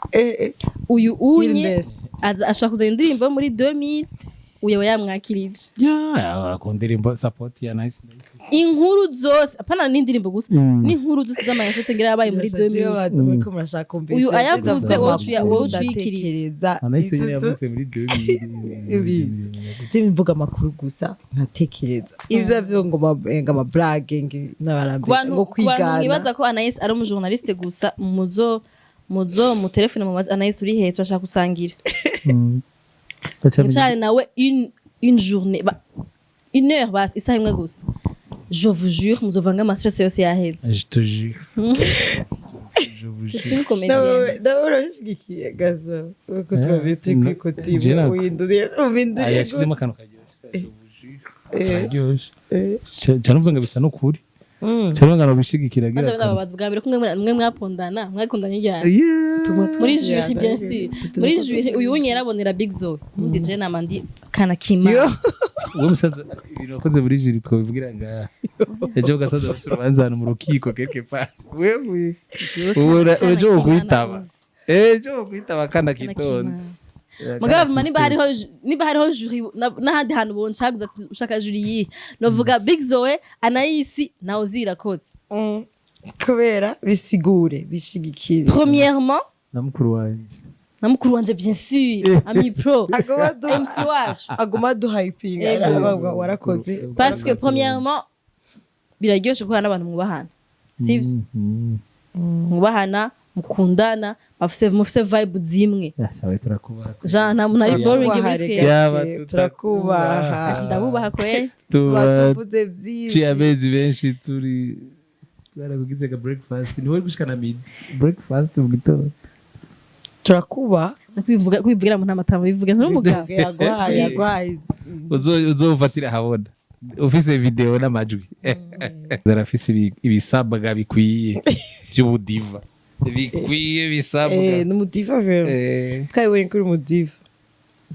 Uyu unye Illness. aza ashobora kuzana indirimbo yo muri 2000, uyu aba yamwakirije. Ya, ku ndirimbo support ya nice. Inkuru zose, apana n'indirimbo gusa, n'inkuru zose z'amayasote ngira yabaye muri 2000. Uyu ayavuze, wowe ucuyikiriza. Anahise nyine yavutse muri 2000. Je mvuga amakuru gusa, nkatekereza ivyo vyo ngo ama blague Ku n'abarambesha bantu ngo ku bantu kwigana. mwibaza ko Anais ari umujournaliste gusa, muzo mu telefone mubaze: "Anais, uri hehe? Turashaka gusangira." Mwicare nawe une journée ba, une heure basi, isaha imwe gusa, je vous jure, muzovanga amastress yose yaheze. Je te jure. Je vous C'est jure. une comédienne. Nawe urabishigikiye gazo uko tubabi turi No, kuri côté je ntabwo. uhinduriye Ah, ubinduriye. yashizemo akantu karyoshye. Je vous jure. Karyoshye. Cyane uvuga ngo bisa n'ukuri. Cyane uvuga ngo bishigikira Kandi agira. ndababaza bwa mbere ko mwe mwapondana, mwakundanye ryari? Yeah. Muri jury, bien sûr, muri jury uyu unye yarabonera Big Zoe, undi je nama ndi kana kima. Uwo musaza ibintu wakoze muri jury twabivugira ngaha. Ejo gatondo bafise urubanza ahantu mu rukiko quelque part. Wewe. Ejo wokwitaba. Ejo wokwitaba kana kitonda. Mugabo niba hariho jury n'ahandi hantu boncaguza ati ushaka jury yihe, novuga Big Zoe, Anaïs na Ozira Codes. Kubera bisigure bishigikire. Premièrement Na mukuru wanje. Na mukuru wanje, bien sûr, Ami Pro. Aguma duha MC wacu. Aguma duhypinga. Ego. Aravuga, warakoze. Parce que premièrement biraryoshe guhura n'abantu mwubahana, sivyo? Mwubahana, mukundana, bafise mufise vibe zimwe. Yashawe, turakubaha. Jean, nta muntu ari boring muri twebwe. Yaba Turakubaha. Ati ndabubaha kweli. Tuba Tuba tuvuze byinshi. Ciye amezi benshi turi twarakugize ka breakfast, niwe gushika na midi breakfast mu gitondo. Turakubaha. Kwivuga, kwivugira mu ntamatama, bivuge nturi umugabo. Yaguhaye, yaguhaye. Uzofatira habona ufise video n'amajwi, zarafise ibisabwa bikwiye by'ubudiva, bikwiye bisabwa. Ni umudiva vraiment. Twabibonye kuri umudiva.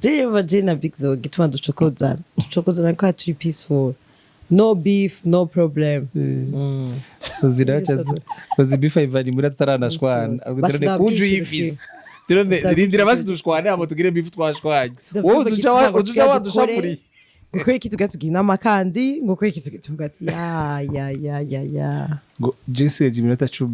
Jewe je na Big Zo, gituma ducokozana, ducokozana ko turi peaceful, no beef, no problem. Uziraca uzi beef ivani muri tutaranashwana. Basi Kuju uyifise. Rindira basi dushwane, hama tugire beef twashwanye. Wowe uzuca wadushapuriye. Ngo kubera iki tuga tugira inama, kandi ngo kubera iki tuga ati ya ya ya ya ya. Ngo jesigaje iminota 10,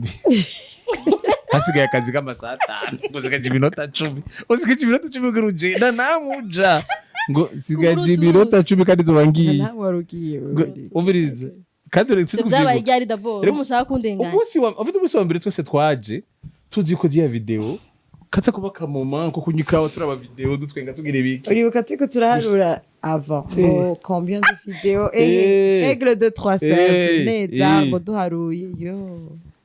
hasigaye akazi k'amasaha 5, ngo sigaje iminota 10, usigaje iminota 10 kugira ugenda namuja, ngo sigaje iminota 10 kandi zoba ngiye. Nawe wari ugiye. Ngo umvirize kandi uretse Ivyo vyabaye ryari d'abord? Umushaka kundenganya. Umunsi wa ufite umunsi wa mbere twese twaje tuzi ko ziriya video kaza kuba kamoma ko kunywa ikawa, turaba video, dutwenga, tugira ibiki. Uribuka turiko turaharura avant ngo combien de vidéos? Aigle 2 3 simple neza, ngo duharuye yo.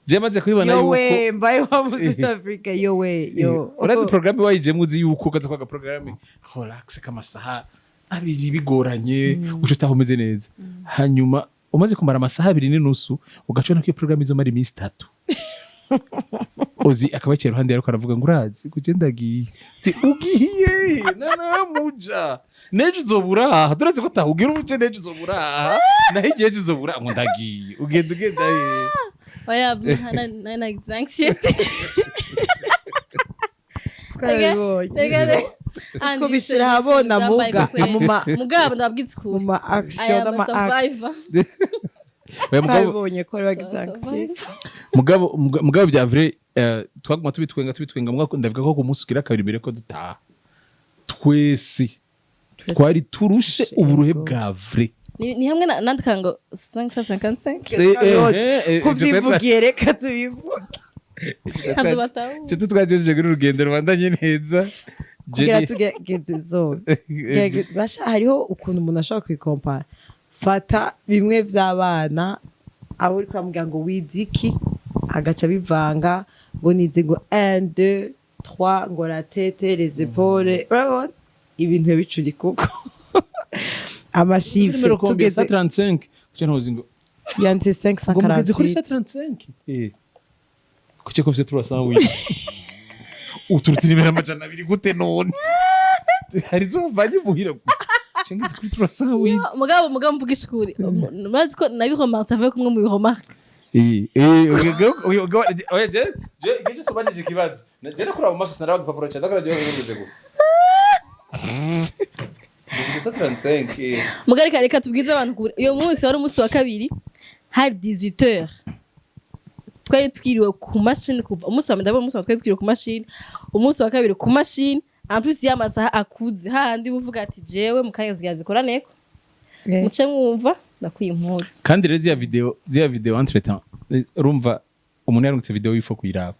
Je maze kubibona Yo yuko we mbaye wa muri South Africa, yo we yo. Urazi programme wayijemo uzi yuko kaza kwaga programme relax k'amasaha 2 bigoranye, uca utaha umeze neza. Hanyuma umaze kumara amasaha 2.5, ugaca ubona ko iyo programme izomara iminsi 3. Uzi akaba yicaye iruhande, ariko aravuga ngo urazi kugenda agiye. Ati, ugiye nanamuja nejo uzobura aha, turazi ko utahugira uje nejo uzobura aha, naho igihe ejo uzobura, ngo ndagiye, ugenda ugenda he? Oya, nari nagize anxiété. Twarabibonye. Twobishira ahabona muga Mugabo ndababwiza mu ukuri, ma I action am a n'ama act. survivor. Oya, mugabo Twabibonye ko bari bagize anxiété. Mugabo bya vrai, twaguma tubitwenga, tubitwenga, mugabo ndavuga ko ku munsi ugira kabiri mbere ko dutaha, twese twari turushe uburuhe bwa vrai. Ni hamwe nandika ngo 555. Kubyivugiye, reka tubivuge. Ntabyo batahura. Icyo twagejeje kuri urugendo rubandanye neza. Kugira tugerageze zo. Basha, hariho ukuntu umuntu ashobora kwikompara. Fata bimwe vy'abana, abo uri kuramubwira ngo wize iki, agaca bivanga ngo nize ngo 1 2 3, ngo la tête, les épaules, urabona ibintu bicuri kuko amachiffres. Numero combien? Tugeze 135 kuko ntuzi ngo yanditse ngo mugeze kuri 548. 135, kuki ko mfite 308, uturutse nimero 200 gute? None hari izo muvanye muhira cengeze kuri 308. Mugabo mvugisha ukuri, murazi ko nabiremarque avuye kumwe mu biremarque. Oya, je subajije ikibazo. Je nakura mu maso, sinaraba igipapuro cyanjye, ndakora je ngeze go. Ngeze 35. Mugabo reka tubwize abantu kure, uyo munsi wari umunsi wa kabiri, hari 18h, twari twiriwe ku mashini kuva umunsi wa mbere. Ndabona umunsi wa mbere twari twiriwe ku mashini, umunsi wa kabiri ku mashini, en plus y'amasaha akuze, hahandi uvuga ati jewe mu kanya zigira zikoraneko, muce mwumva ndakwiye impuzu. Kandi rero ziriya video entre temps, urumva umuntu yarungitse video, il faut kuyiraba.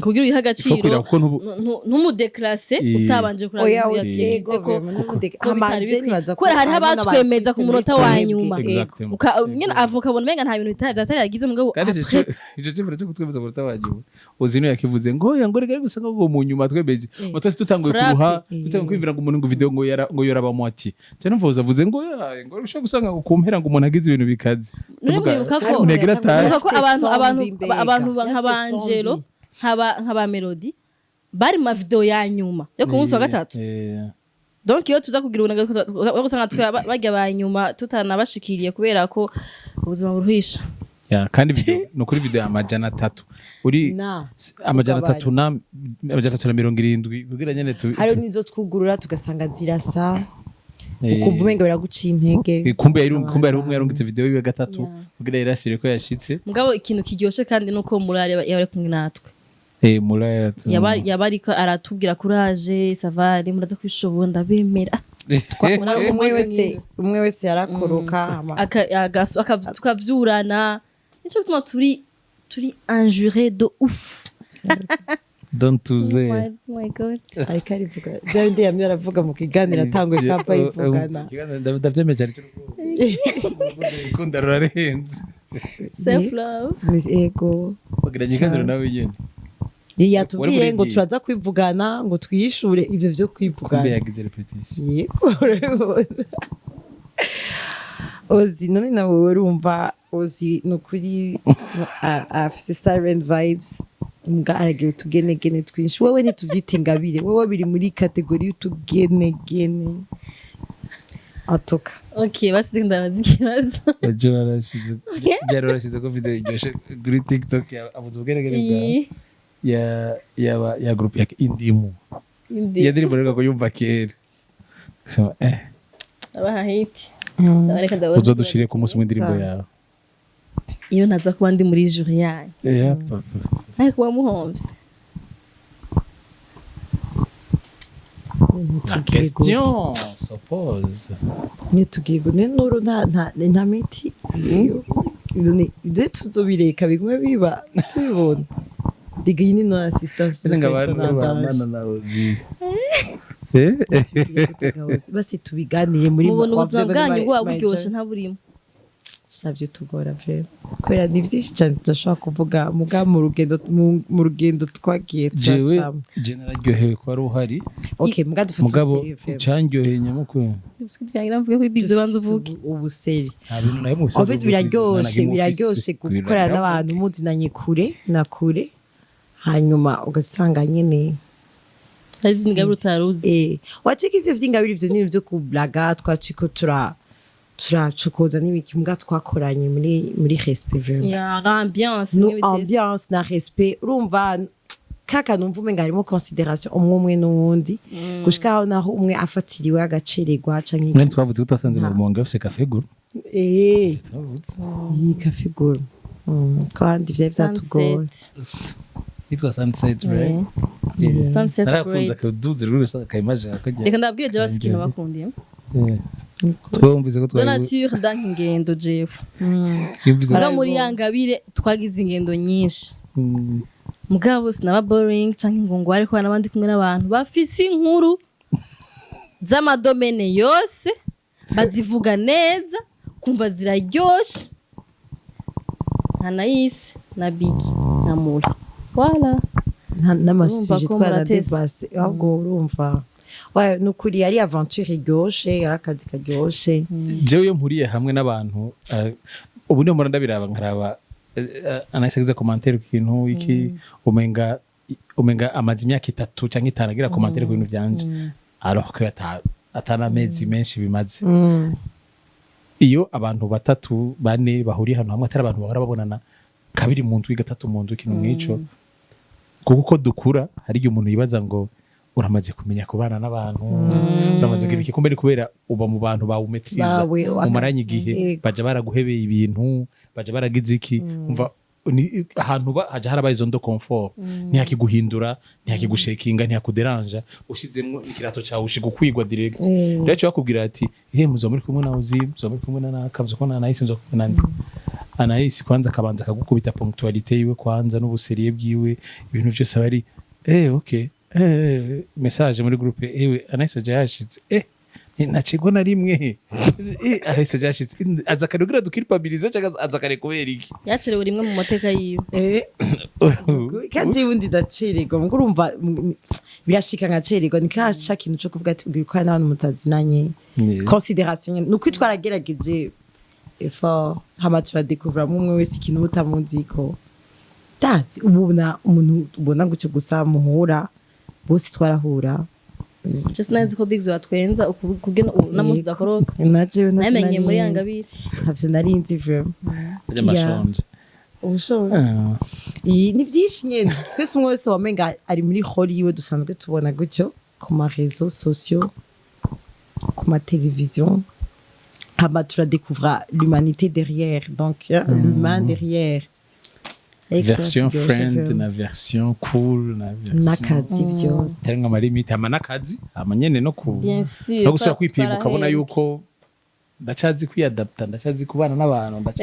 Kugira uyihe Il faut agaciro. kuyiraba kuko Ntumudéclasse utabanje kuraba Oya. ibintu Yego. yagize ko ko Ama bitari je bikwiye. nibaza ko Kubera hariho harimo abatwemeza ku munota wa n'abantu nyuma. Exactement. Nyene avuka ukabona umenga nta bintu bitari vyatari yagize, mugabo Kandi ico après ico cimviro cyo kutwemeza ku munota wa nyuma, uzi niyo yakivuze ngo oya, ngo reka gusa ngo mu nyuma twemeje, ngo twese dutanguye Frappe. kuruha, dutanguye kwiyumvira ngo umuntu ngo video ngo yara ngo yoraba mwati cyane, mvuze avuze ngo oya, ngo ushobora gusanga ngo ku mpera ngo umuntu agize ibintu bikaze. None Ndavuga, mwibuka ko umuntu yagira atahe. mwibuka ko abantu Yarafise abantu sombi mbega. abantu nka Yarafise ba Angelo, sombi. nka ba Melody bari mu mavideo ya nyuma yo ku munsi wa gatatu. Donc iyo tuza kugira ubunebwe usanga twe barya ba nyuma tutanabashikiriye kubera ko ubuzima buruhisha. Ya, kandi video no kuri video 300 uri Na, 300 na 370 kugira nyene tu Hariho n'izo twugurura tugasanga zirasa, ukumva umenga biraguciye intege. Kumbe yari umwe yarungitse video yiwe gatatu kugira yarashire ko yashitse. Mugabo ikintu kiryoshe kandi nuko murare yaba ari kumwe natwe. Muraya tu. Yaba ariko aratubwira: "Courage, ça va, muraza kwishobora, ndabemera." Umwe Umunsi wese mwiza. Umwe wese yarakoroka hama Tukavyurana, nico gituma turi injuré de ouf. Don't tuze. Oh my God. Ariko arivuga bya bindi yamye aravuga mu kiganiro atanguye kava yivugana. Ndavyemeje, aricyo urukundo rurarenze. Self love. Ego. Bagiranye ikiganiro nawe nyene. Yatubwiye Wari ngo muri turaza kwivugana ngo twiyishure ivyo vyo Kumbe kwivugana. yagize répétition. Yego, urabibona. Ozi none nawe urumva Ozi ni ukuri afise siren vibes, mbwa aragira utugenegene twinshi. Wewe ntituvyita ingabire, wewe biri muri catégorie y'utugenegene atoka. Okay, basi ndabaza ikibazo. Ejo barashize, byari barashize ko video iryoshe kuri TikTok, avuze ubweregere bwa ya ya group ya Indimu. Indi. Iyo ndirimbo rero ko yumva kera. So Abaha hiti. Reka ndabaza. Uzodushire ku munsi w'indirimbo Sawa. yawe. Iyo ntaza kuba ndi muri jury yanyu, Yeah, papa. ariko kuba muhomvye. La question se pose. Ntitugire ngo nuru nta miti iyo ibyo tuzobireka bigume biba tubibona. Diga iyi ni no assistance. Ngo abantu bamana na Ozi. Eh? Basi tubiganire muri Mubona ubuzima wavuze ngo ni bwanyu bwaba buryoshe ntaburimo? Savyo tugora vraiment kubera ni vyinshi cyane tudashobora kuvuga muga mu rugendo twagiye Jewe turacamo. je nararyohewe ko wari uhari. Okay, muga dufite Mugabo ubuseri vraiment. candyoheye nyamukuru. Ngira mvuge kuri bizo, banza uvuge. Ubuseri. Nta bintu nawe mu En fait, biraryoshe gukorana n'abantu muzinanye kure na kure, hanyuma ugasanga nyene Hari izindi ngabire utaruzi. Wacika ivyo vy'ingabire, ivyo ni ivyo kublaga, twaciko turacokoza n'ibiki, mbwa twakoranye muri respect vraiment. Ya ambiance. No Bimwe biteze. Ambiance na respect, urumva kaka numva umenga harimo considération umwe umwe n'uwundi, gushika aho naho umwe afatiriwe agacererwa canke Mwene twavuze ko twasanze mu Rumonge bafise café guru. Twavuze. Iyi café guru, kandi vyari vyatugoye. Sunset. Yitwa Sunset, right? Yeah. Sunset Narakunze Great. akaduze rwose akayimaje akajya. Reka ndabwire je basi ikintu bakundiye. Twumvise ko De twari nature dank ingendo jewe. Yumvise. Muga muri ya ngabire twagize ingendo nyinshi. Mugabo sinaba boring canke ngo ngware kubana n'abandi, kumwe n'abantu bafise inkuru z'ama domaines yose, bazivuga neza, kumva ziraryoshe, nka Nayisi na Bigi na Mura, voilà. N'ama sujets Urumva ko muratese. Twaradebase ahubwo urumva. Ouais, ni ukuri yari aventure iryoshe, yari akazi karyoshe. Jewe iyo mpuriye hamwe n'abantu, ubu niyo mpora ndabiraba, nkaraba anahise agize commentaire ku kintu iki, umenga amaze imyaka 3 cyangwa 5 agira commentaire ku bintu vyanje, alors que atana amezi menshi bimaze. Iyo abantu batatu bane bahuriye ahantu hamwe, atari abantu bahora babonana kabiri mu ndwi, gatatu mu ndwi, ikintu nk'ico, kuko uko dukura hari igihe umuntu yibaza ngo uramaze kumenya kubana n'abantu, uramaze kugira iki, kumbe ni kubera uba mu bantu bawumetiriza, Bawe, mumaranye igihe. Baja baraguhebeye ibintu, baja baragize iki, umva ni ahantu haja harabaye zone de confort, ntihakiguhindura, ntihakigushekinga, ntihakuderanja. Ushizemwo ikirato cawe ushiga ukwigwa direct. Rero cyo bakubwira ati: "Ihe muzoba muri kumwe na Uzi, muzoba muri kumwe na naka, muzoba kumwe na Anayisi, muzoba kumwe na ndi Anayisi." Kwanza akabanza akagukubita ponctualité yiwe kwanza n'ubu sérieux bwiwe, ibintu byose aba ari okay. Message muri groupe: "Ewe Anayisi aje yashitse." Ntacigwa na rimwe. Anayisi aje yashitse, aza kare kugira dukiripabilize cyangwa aza kare kubera iki? Yacerewe rimwe mu mateka yiwe. Kandi ubundi ndacererwa, mugo urumva birashika nkacererwa, ni ka ca kintu co kuvuga ati ubwira ko n'abantu mutazinanye. Considération nyene nuko twaragerageje effort, hama turadekuvuramwo umwe wese ikintu mutamuziko tazi, ubona umuntu ubona gutyo gusa muhura bose twarahura. Je sinari ko Biggs watwenza kugena unamunsi udakoroka. Naje Namenye muri ya ngabire. Ntavyo nari nzi vraiment. Amashonje. Ubushonje. Iyi ni byinshi nyene, twese umwe wese wamenga ari muri hall yiwe dusanzwe tubona gutyo ku ma réseaux sociaux, ku ma télévision, hama turadécouvra l'humanité derrière, donc l'humain derrière. Version Experience friend iryoshe. Na version cool na version N'akazi vyose. Tarimwo ama limites, hama n'akazi, hama nyene no ku Bien sûr. No gusubira kwipima ukabona Twarahembwe. yuko ndacazi kwiyadapta, ndacazi kubana n'abantu, ndacazi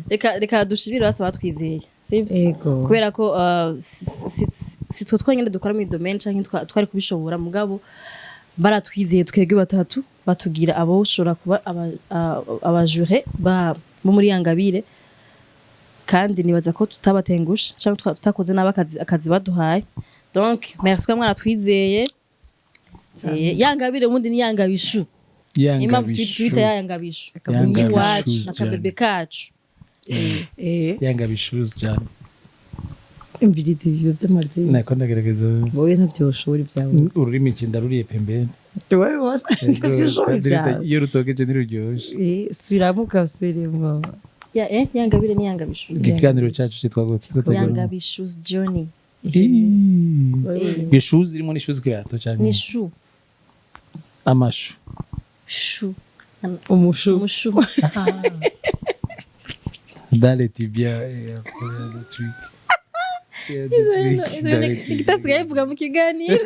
Reka ku reka dushimire bose batwizeye, sivyo? Ego. Kubera ko si twe twenyine dukora muri domaine canke twari kubishobora, mugabo baratwizeye twebwe batatu, batugira abo ushobora kuba abajure bo muri Yangabire, kandi nibaza ko tutabatengusha canke tutakoze nabi akazi baduhaye. Donc merci ko mwaratwizeye. Yangabire ubundi ni Yangabishu. Impamvu twita Yangabishu, Yangabishu. iwacu Cyane. nakabebe kacu. Yangabishu cyane. Imvirizi ivyo vy'amazina. Nako ndagerageza. Wowe ntavyo ushobora ibyawe. Ururimi nci ndaruriye pembeni. Wabibona, ntavyo ushobora ibyawe. Iyo rutokeje ntiruryoshe. Subiramo ukasubiremo. Ya, Yangabire ni Yangabishu. Ikiganiro cyacu cyitwa gute? Yangabishu's Journey. Iyo shoes irimo ni shoes kirato cyane? Ni shu. Amashu. Shu. Umushu. Umushu. Dans les tibias et après le truc. Il y a des trucs dans les tibias. Igitasigaye bivuga mu kiganiro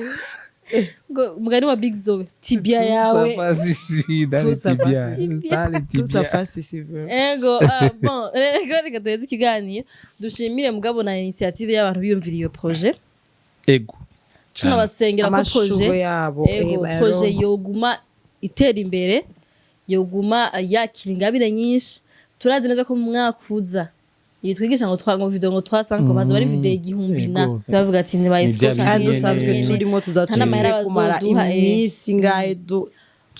ngo umugani wa Big Zoe, tibia yawe. Ça passe ici dans Tout les ça tibias. passe ici. Dans les Tout ça tibias. passe ici vraiment. Ego, bon, reka duheze ikiganiro dushimire mugabo na initiative y'abantu biyumvira iyo projet. Ego. Tunabasengera ko Amashurwe projet yabo. Ego, projet yoguma itera imbere, yoguma yakira ingabire nyinshi. Turazi neza ko mu mwaka uza iyi twigisha ngo twa ngo video ngo twasanzwe baza bari video 1000 na Ego. bavuga ati ntibaye Ni bya siko. Kandi bindi dusanzwe nyene. turimo Nta n'amahera tuzatumire kumara bazoduha. iminsi ngahe turi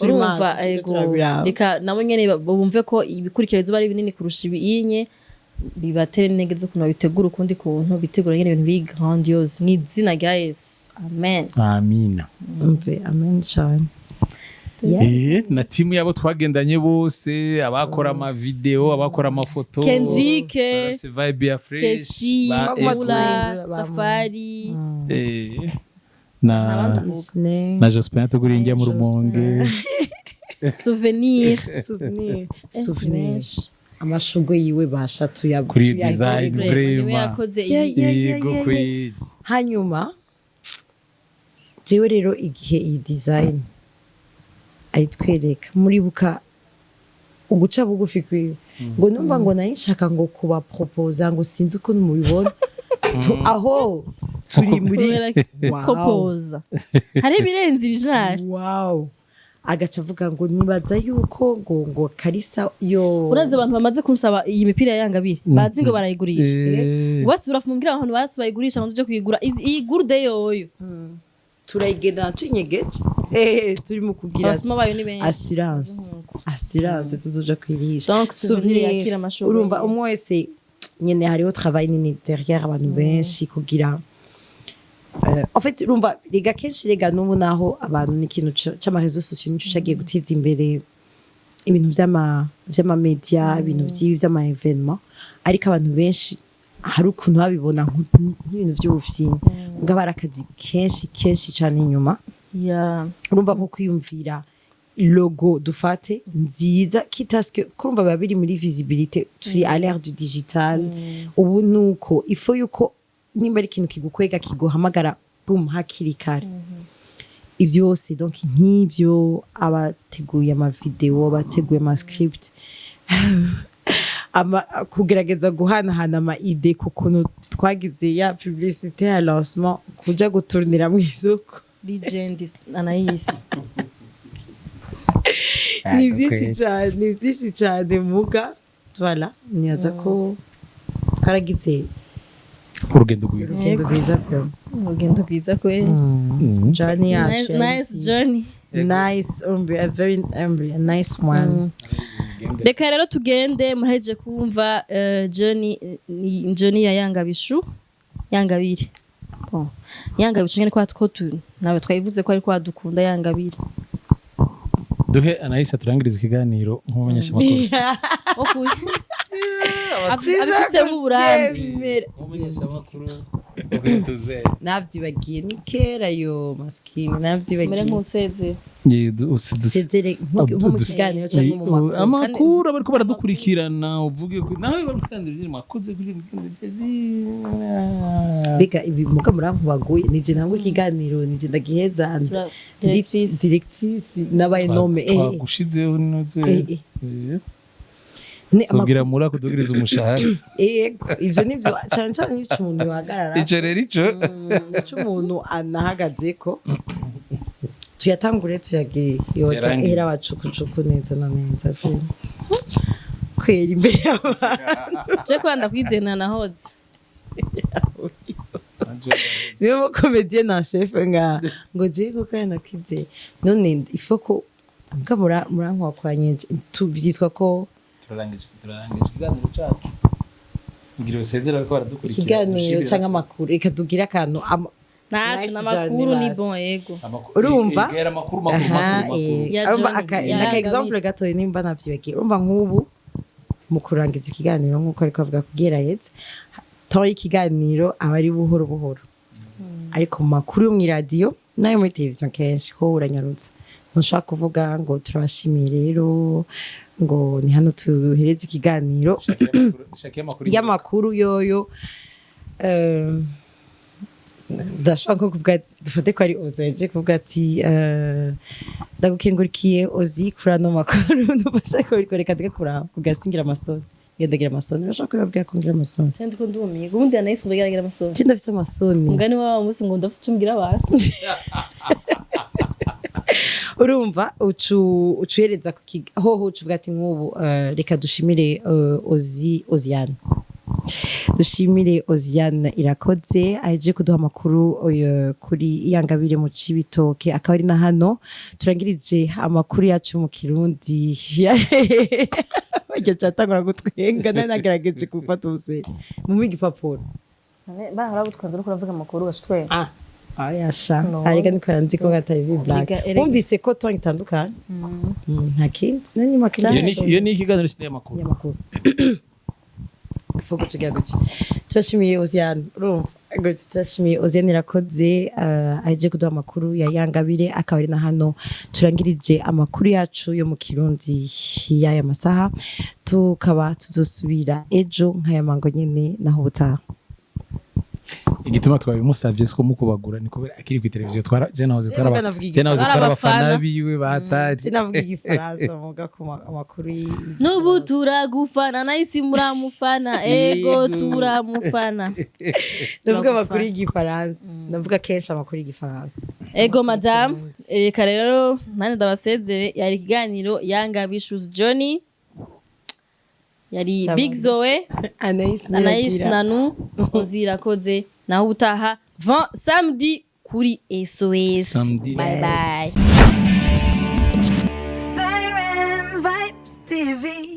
Urumva maso turiko ego turabiraba. Reka nabo nyene bumve ko ibikurikira bizoba ari binini kurusha ibinye, bibatere intege zo kuntu babitegura ukundi kuntu bitegura nyene ibintu biri grandiose, mu izina rya Yesu, amen. Amina. Umve, amen cyane. Yes. Na timu yabo twagendanye bose, abakora ama video, abakora amafoto. Kendrick, barafise vibe ya fresh. Stacy, ba Baguma Ego. Mula, tunahindura bamwe. Safari. Na Abandi. Disney. Na Jospin yatuguriye injya mu Rumonge. Souvenir. Souvenir, souvenir. Menshi. Amashurwe yiwe basha tuya Kuri tuya- design. Niwe Vraiment. yakoze Yeah, iyi. yeah, yeah, Yego. yeah. Kweli. Hanyuma jewe rero igihe iyi design ayitwereka, muribuka uguca bugufi kwiwe, ngo numva ngo nayo nshaka ngo kubapropoza, ngo sinzi ukuntu mubibona. Aho turi muri Kubera Wow. kopoza hari ibirenze ibijari. Wow, agaca avuga ngo nibaza yuko ngo Karisa yo. Urazi abantu bamaze kunsaba iyi mipira ya Yangabire, bazi ngo barayigurisha. Bose urafumbwira abantu basi bayigurisha ngo tuje kuyigura. Iyi gourde yoyo. Turayigendana tunyegeje, turi mu kugira Abasuma bayo ni benshi. Assurance tuzoja kwirisha. Donc, souvenir yakira amashurwe. Urumva umwe wese nyene hariho travail nini derrière, abantu benshi kugira en fait urumva rega kenshi rega n'ubu naho abantu ni ikintu c'ama réseaux sociaux nico cagiye guteza imbere ibintu vy'ama media, ibintu vy'ibi vy'ama événement, ariko abantu benshi hari ukuntu babibona nk'ibintu vy'ubufyini, mugabo ari akazi kenshi kenshi cane inyuma. Urumva nko kwiyumvira logo dufate nziza kitaske, kurumva biba biri muri visibilité, turi à l'ère du digital ubu, nuko ifo yuko nimba ari ikintu kigukwega kiguhamagara, boom, hakiri kare ivyo byose. Donc nk'ivyo abateguye ama video, abateguye ama script, kugerageza guhanahana ama idées ku kuntu twagize ya publicité ya lancement, kuja guturnira mu isoko. Legend Anaïs. Ni byinshi cyane, ni byinshi cyane, muga voilà, nibaza ko twaragize urugendo rwiza. Urugendo rwiza vraiment. Urugendo rwiza kweli. Journey yacu yari Nice nziza. journey. Nice umbi, a very umbi, a nice one. Reka rero tugende, muraheje kumva journey, ni journey ya Yangabishu, Yangabire. Bon, Yangabishu nyene kwa two tu nawe twayivuze ko ari kwa dukunda Yangabire. Duhe Anayisi aturangiriza ikiganiro nk'umumenyeshamakuru. Abifisemo uburambe. Nk'umumenyeshamakuru. Navyibagiye, ni kera yo maskini. Mere Navyibagiye. nk'usezeye. Sezere nko mu kiganiro cyangwa mu makuru? Amakuru abariko baradukurikirana, uvuge ko nawe bari mwakoze kuri. Mbega ibi muga murankubaguye, nije ntangura ikiganiro, nije ndagiheza. Directrice. Directrice nabaye nome. Twagushizeho noze. Ni tubwira muri akudugiriza umushahara. Yego, ivyo nivyo cane cane ico umuntu yohagarara. Ico rero ico Ico umuntu anahagazeko, tuyatangure tuyagire. Tuyarangize. Era abacukucuku neza na neza kwera imbere y'abantu. Je kubera ndakwizeye nahoze. Niyo mu comédien en chef nga ngo je koko nakwizeye none ifo ko mbwa murankwakwanye tubyitwa ko. Turarangije ikiganiro cyacu, ngira usezera ariko baradukurikira. Ikiganiro cyangwa amakuru? Reka tugire akantu ntaco. Nice. N'amakuru Journey ni basi. Bon, yego. Urumva? Gera amakuru makuru. Aha, Makuru makuru. Ya urumva Johnny, ya naka Gabire. example gatoya nimba navyibagiye. Urumva nk'ubu mu kurangiza ikiganiro, nk'uko ariko avuga kugira yetse ton y'ikiganiro aba ari buhoro buhoro, ariko mu makuru yo mw'iradiyo n'ayo muri televiziyo kenshi ho uranyarutse. Ntushobora kuvuga ngo turabashimiye rero, ngo ni hano tuhereje ikiganiro. Shaka amakuru. Y'amakuru yoyo, ndashobora nko kuvuga, dufate ko ari Ozi, kuvuga ati ndagukengurikiye Ozi kuri ano makuru. Ndufashe ko reka ndeke kuraba kugasingira amasoni, ngendagira amasoni. Urashobora kubibabwira ko ngira amasoni? Cyane, ndiko ndumiye ubundi yanahise umva amasoni. Je ndafise amasoni. Umugani wa munsi ngo ndafite icyo mbwira abantu. Urumva ucu ucuhereza ku hoho ucuvuga ati nk'ubu reka dushimire Ozi Oziane, dushimire Oziane Irakoze aje kuduha amakuru kuri Iyangabire mu Cibitoke, akaba ari na hano turangirije amakuru yacu mu Kirundi. Barya catangura gutwenga, nari nagerageje gufata ubuse mu igipapuro. Bahora butwanze uriko uravuga amakuru bashitwenga. Ah, ayasha. No. Arega niko yanzi ko gatari vi black. Erega. Wumvise ko ton itandukanye. Nta kindi nani makindi. Iyo ni ikiganiro cy'amakuru. Y'amakuru. Fuko tugira gutya, turashimiye Oziane. Urumva gutya, turashimiye Oziane Irakoze aje kuduha amakuru ya Yangabire, akaba ari na hano turangirije amakuru yacu yo mu Kirundi y'aya masaha. Tukaba tuzosubira ejo nk'aya mango nyene, naho ubutaha. Igituma twabimusavye siko mukubagura ni kubera akiri ku televiziyo twara je nahoze Je navuga je nahoze Twarabafana. twarabafana biwe batari. Je navuga igifaransa muga ku amakuru N'ubu turagufana nahise muramufana, ego turamufana. Ndavuga amakuru y'igifaransa, ndavuga kenshi amakuru y'igifaransa. Ego madame, reka rero nane ndabasezere. Yari ikiganiro Yanga Bishu's Journey, yari Sawa. Big Zoe, Anaïs. Anaïs. Niragira. Nanu Ozirakoze, naho ubutaha samedi kuri SOS. Samedi. Bye bye.